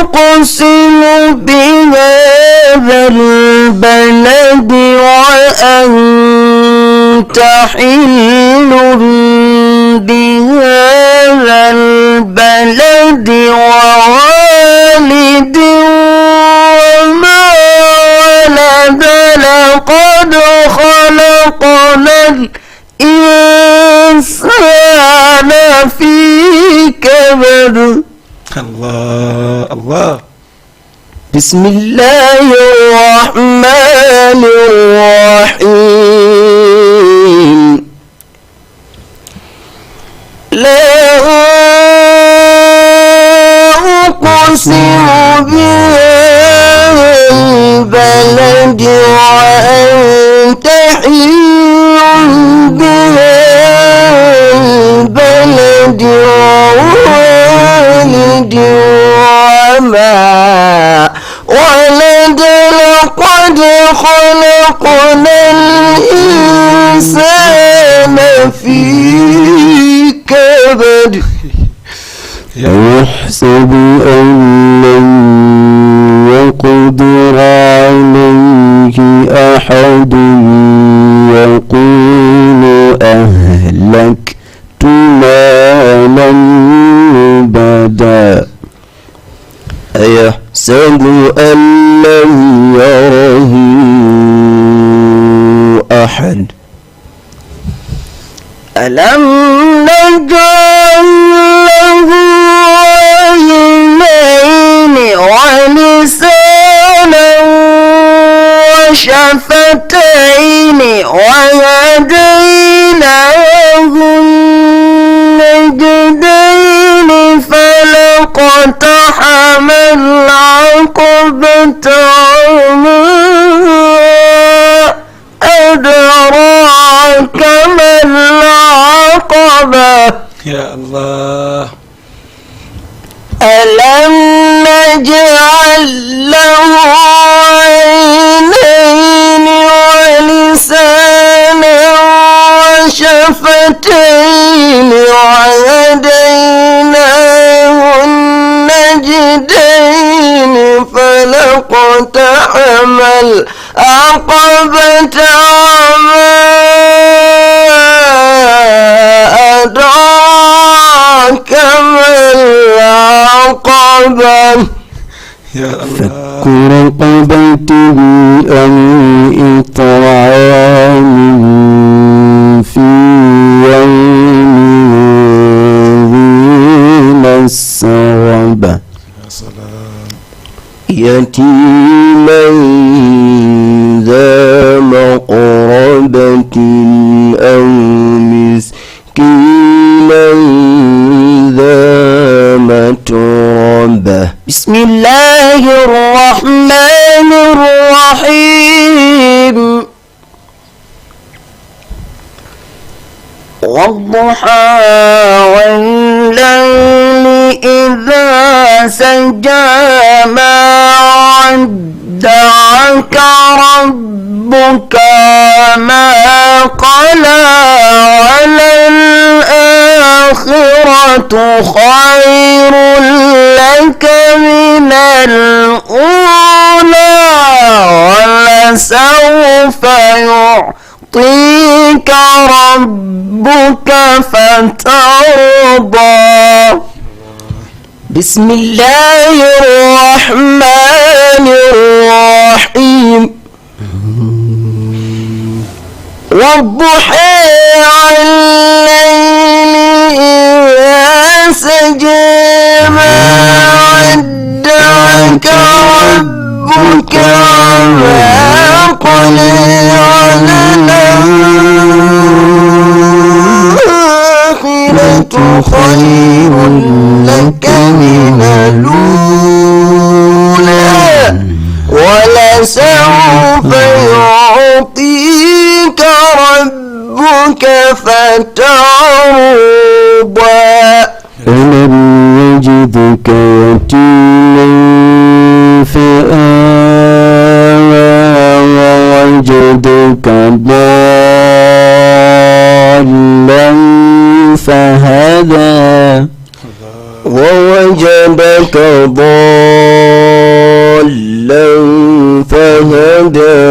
أقسم بهذا البلد البلد وأنت حل بهذا البلد ووالد وما ولد، لقد خلقنا الإنسان في كبد. الله، الله. بسم الله الرحمن الرحيم. لا أقسم بهذا البلد وأنت حل بهذا البلد ووالد وما ولد، لقد خلقنا الإنسان في كبد. أيحسب أن لن يقدر عليه أحد، يقول أهلكت مالا لبدا، أيحسب أن لم يره أحد. ألم نجعل له عينين ولسانا وشفتين وهديناه النجدين، فلا اقتحم العقبة وما أدراك ما العقبة. يا الله. ألم نجعل له عينين ولسانا وشفتين وهديناه النجدين، فلا اقتحم العقبة وما أدراك ما العقبة. يا الله. فك رقبة أو إطعام في يوم ذي مسغبة. يا سلام. يتيما ذا مقربة أو مسكينا ذا متربة. بسم الله الرحمن الرحيم. والضحى والليل إذا سجى، ما ودعك ربك وما قلى، وللآخرة خير لك من الأولى، ولسوف يعطيك يعطيك ربك فترضى. بسم الله الرحمن الرحيم. والضحى والليل إذا سجى، ما ودعك ربك وما قلى، وللآخرة خير لك من الأولى، ولسوف يعطيك ربك فترضى. ألم يجدك يتيما فآوى، ووجدك ضالا فهدى، ووجدك ضالا فهدى،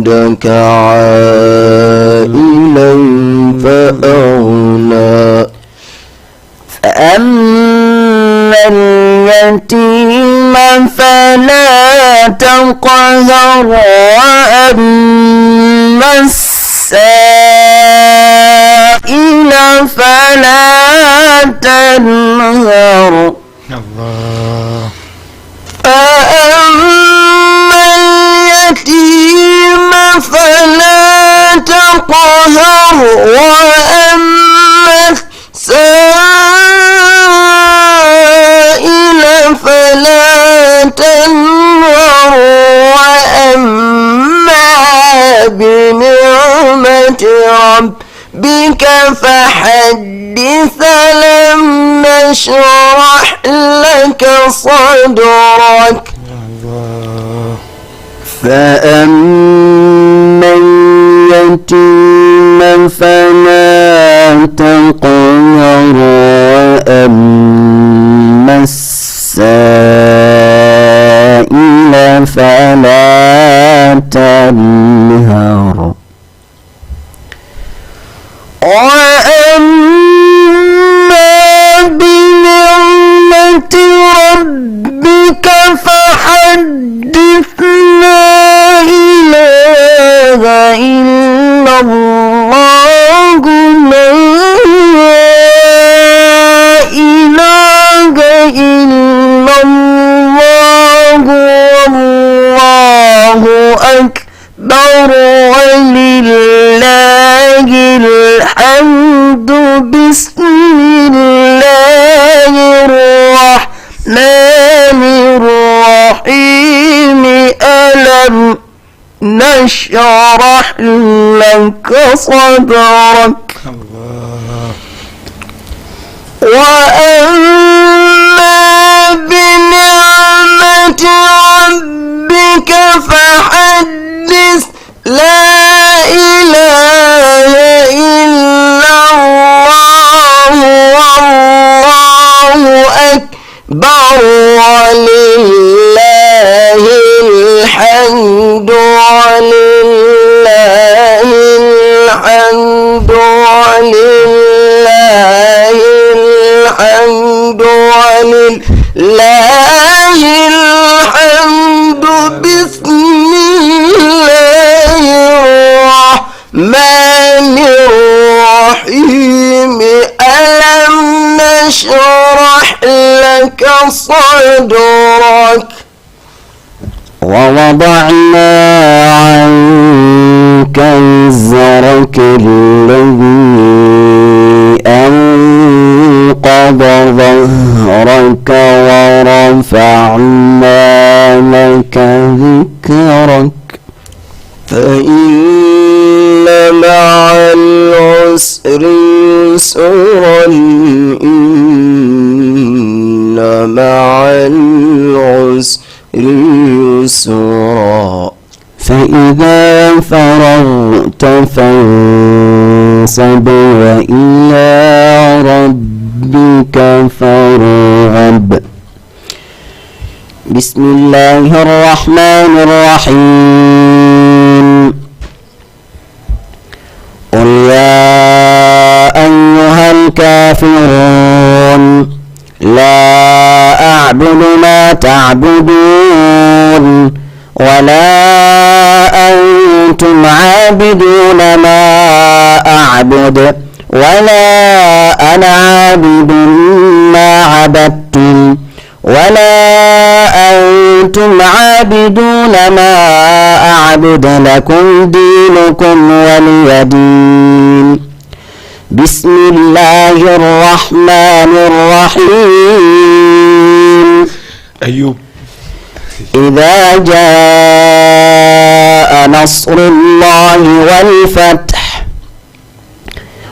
لك عائلا فأغنى. فأما اليتيم فلا تقهر، وأما السائل فلا تنهر. الله. فأما اليتيم فلا تقهر، وأما السائل فلا تنهر، وأما بنعمة ربك فحدث، ألم نشرح لك صدرك. فأما اليتيم فلا تقهر، وأما السائل فلا تنهر. وأما بنعمة ربك فحدث، لا إله إلا الله، لا إله إلا الله، والله أكبر، ولله الحمد. بسم الله الرحمن الرحيم. ألم نشرح لك صدرك. الله. وأما بنعمة ربك فحدث، لا إله إلا الله، والله أكبر، ولله الحمد، ولله الحمد، ولله الحمد، ولله الحمد. بسم الله الرحمن الرحيم. ألم نشرح لك صدرك. ووضعنا عنك وزرك الذي أنقض ظهرك ورفعنا لك ذكرك. فإن مع العسر يسرا، إن مع العسر يسرا. فإذا فرغت فانصب، وإلى ربك فارغب. بسم الله الرحمن الرحيم. قل يا أيها الكافرون، لا أعبد ما تعبدون، ولا أنتم عابدون ما أعبد، ولا أنا عابد ما عبدتم، ولا أنتم عابدون ما أعبد، لكم دينكم ولي دين. بسم الله الرحمن الرحيم. أيوب. إذا جاء نصر الله والفتح،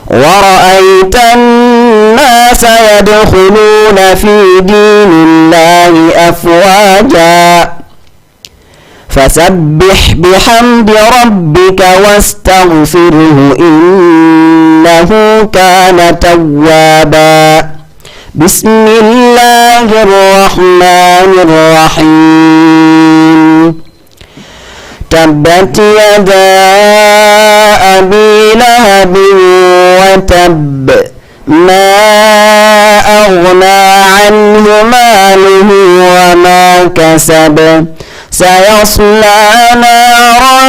ورأيت الناس يدخلون في دين الله أفواجا، فسبح بحمد ربك واستغفره، إنه كان توابا. بسم الله الرحمن الرحيم. تبت يدا أبي لهب وتب. ما أغنى عنه ماله وما كسب. سيصلى نارا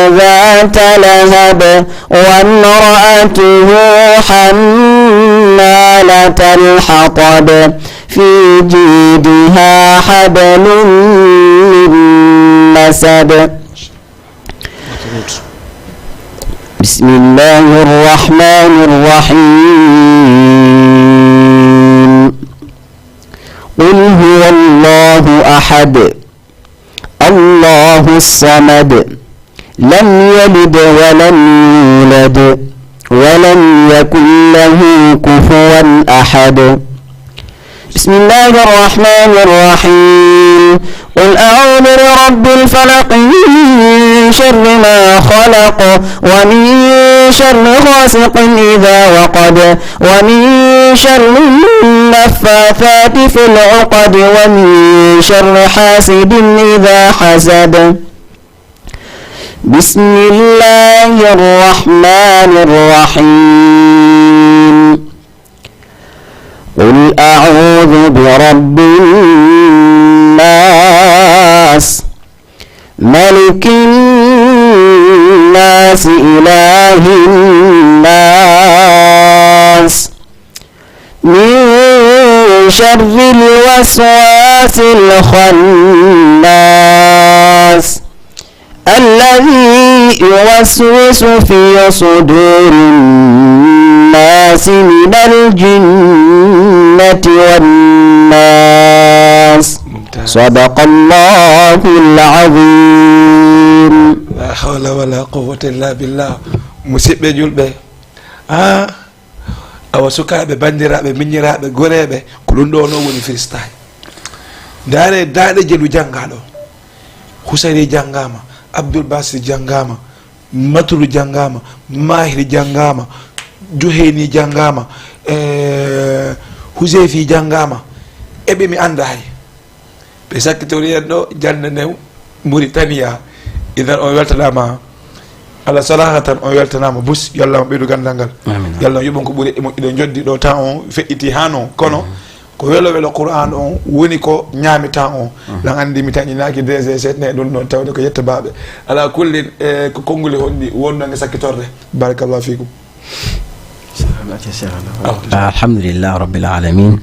ذات لهب وامرأته حمالة الحطب في جيدها حبل من مسد. بسم الله الرحمن الرحيم. قل هو الله أحد. الله الصمد. لم يلد ولم يولد. ولم يكن له كفوا أحد. بسم الله الرحمن الرحيم. قل أعوذ برب الفلق، من شر ما خلق، ومن شر غاسق إذا وقب، ومن شر النفاثات في العقد، ومن شر حاسد إذا حسد. بسم الله الرحمن الرحيم. قل أعوذ برب الناس، ملك الناس، إله الناس، من شر الوسواس الخناس، الذي يوسوس في صدور الناس من الجنة والناس. ممتاز. صدق الله العظيم. La hawla wala quwwata illa billah. Musidɓe julɓe, ah, awa sukaaɓe, banndiraaɓe, miñiraaɓe, goreeɓe, ko ɗum ɗo noon woni freestyle. Ndaare daaɗe jelu janngaa ɗo. Husari janngaama, Abdul Basir janngaama, Maturu janngaama, Mahir janngaama, Juhayni janngaama, eh, Huseyfi janngaama. Eɓe mi annda hay. Ɓe sakkitori en ɗo jannde nden Muritaniya. Idan on weltanaama. Allah salahatan on weltanaama bus. Yo Allah on ɓeydu ganndal ngal. Amin. Yo Allah on yoɓon ko ɓuri e moƴƴude joddi ɗo tan on feƴƴiti haa non. Kono ko welo welo Qur'an on woni ko ñaami tan on. Lan anndi mi tañinaaki D G sept ne ɗum ɗon tawde ko yetta baaɓe. Ala kullin, e ko konnguli honɗi wonno nge sakkitorde. Barakallahu fiikum. Alhamdulillah rabbil alamin.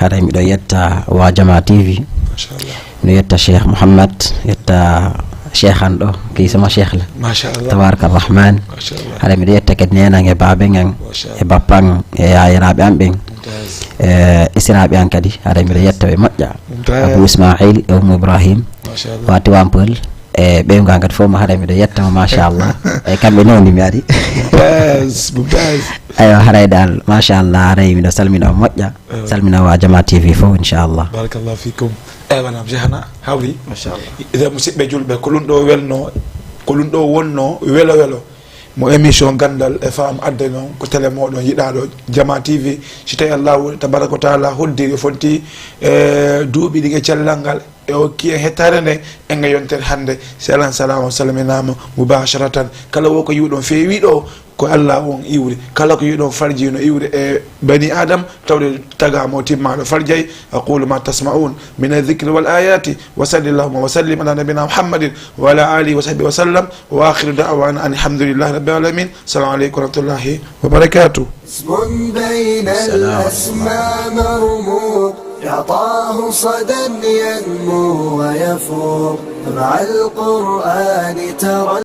Haray miɗo yetta wa Jama T V. Machallah. Miɗo yetta Cheikh Mouhammad, yetta Cheikh an ɗo, kay sama Cheikh la. Machallah. Tabaraka Rahman. Machallah. Haray miɗo yetta kadi neenan e baaben an, machallah, e bappan, e yaayiraaɓe an ɓen. Mumtaz. E isiraaɓe an kadi, haray miɗo yetta ɓe moƴƴa. Mumtaz. Abou Ismail e Oumou Ibrahim. Machallah. Fati Wampol. E ɓeyngu an kadi fof mo haray miɗo yetta mo, machallah. E kamɓe nawni mi ari. Mumtaz, mumtaz. Aywa, haray dal, machallah, haray miɗo salmina on moƴƴa. Salmina wa Jama T V fof, inchallah. Barakallahu fikum. Eywa, nam, Cheikhana, hawri. Machallah. Ida musidɓe julɓe, ko ɗum ɗo welno, ko ɗum ɗo wonno welo welo. Mo émission Ganndal e Faham adde noon, ko télé mooɗon yiɗaaɗo Jama T V. Si tawi Allahu tabaraka wa taala hoddiri, fonti, e, duuɓi ɗi e cellal ngal, e okki en hettaare nde, e nga yontere hannde. Si alan salama, on salminaama mubasharatan. Kala wo ko yiwɗon feewi ɗo, ko Allah on iwri. Kala ko yiwɗon farji no iwri e bani Adam, tawde tagaama o timmaaɗo farjay. أقول ما تسمعون من الذكر والآيات، وصل اللهم وسلم على نبينا محمد وعلى آله وصحبه وسلم، وآخر دعوانا أن الحمد لله رب العالمين. السلام عليكم ورحمة الله وبركاته. اسم بين الأسماء مرموق، يعطاه صدى ينمو ويفوق، مع القرآن ترى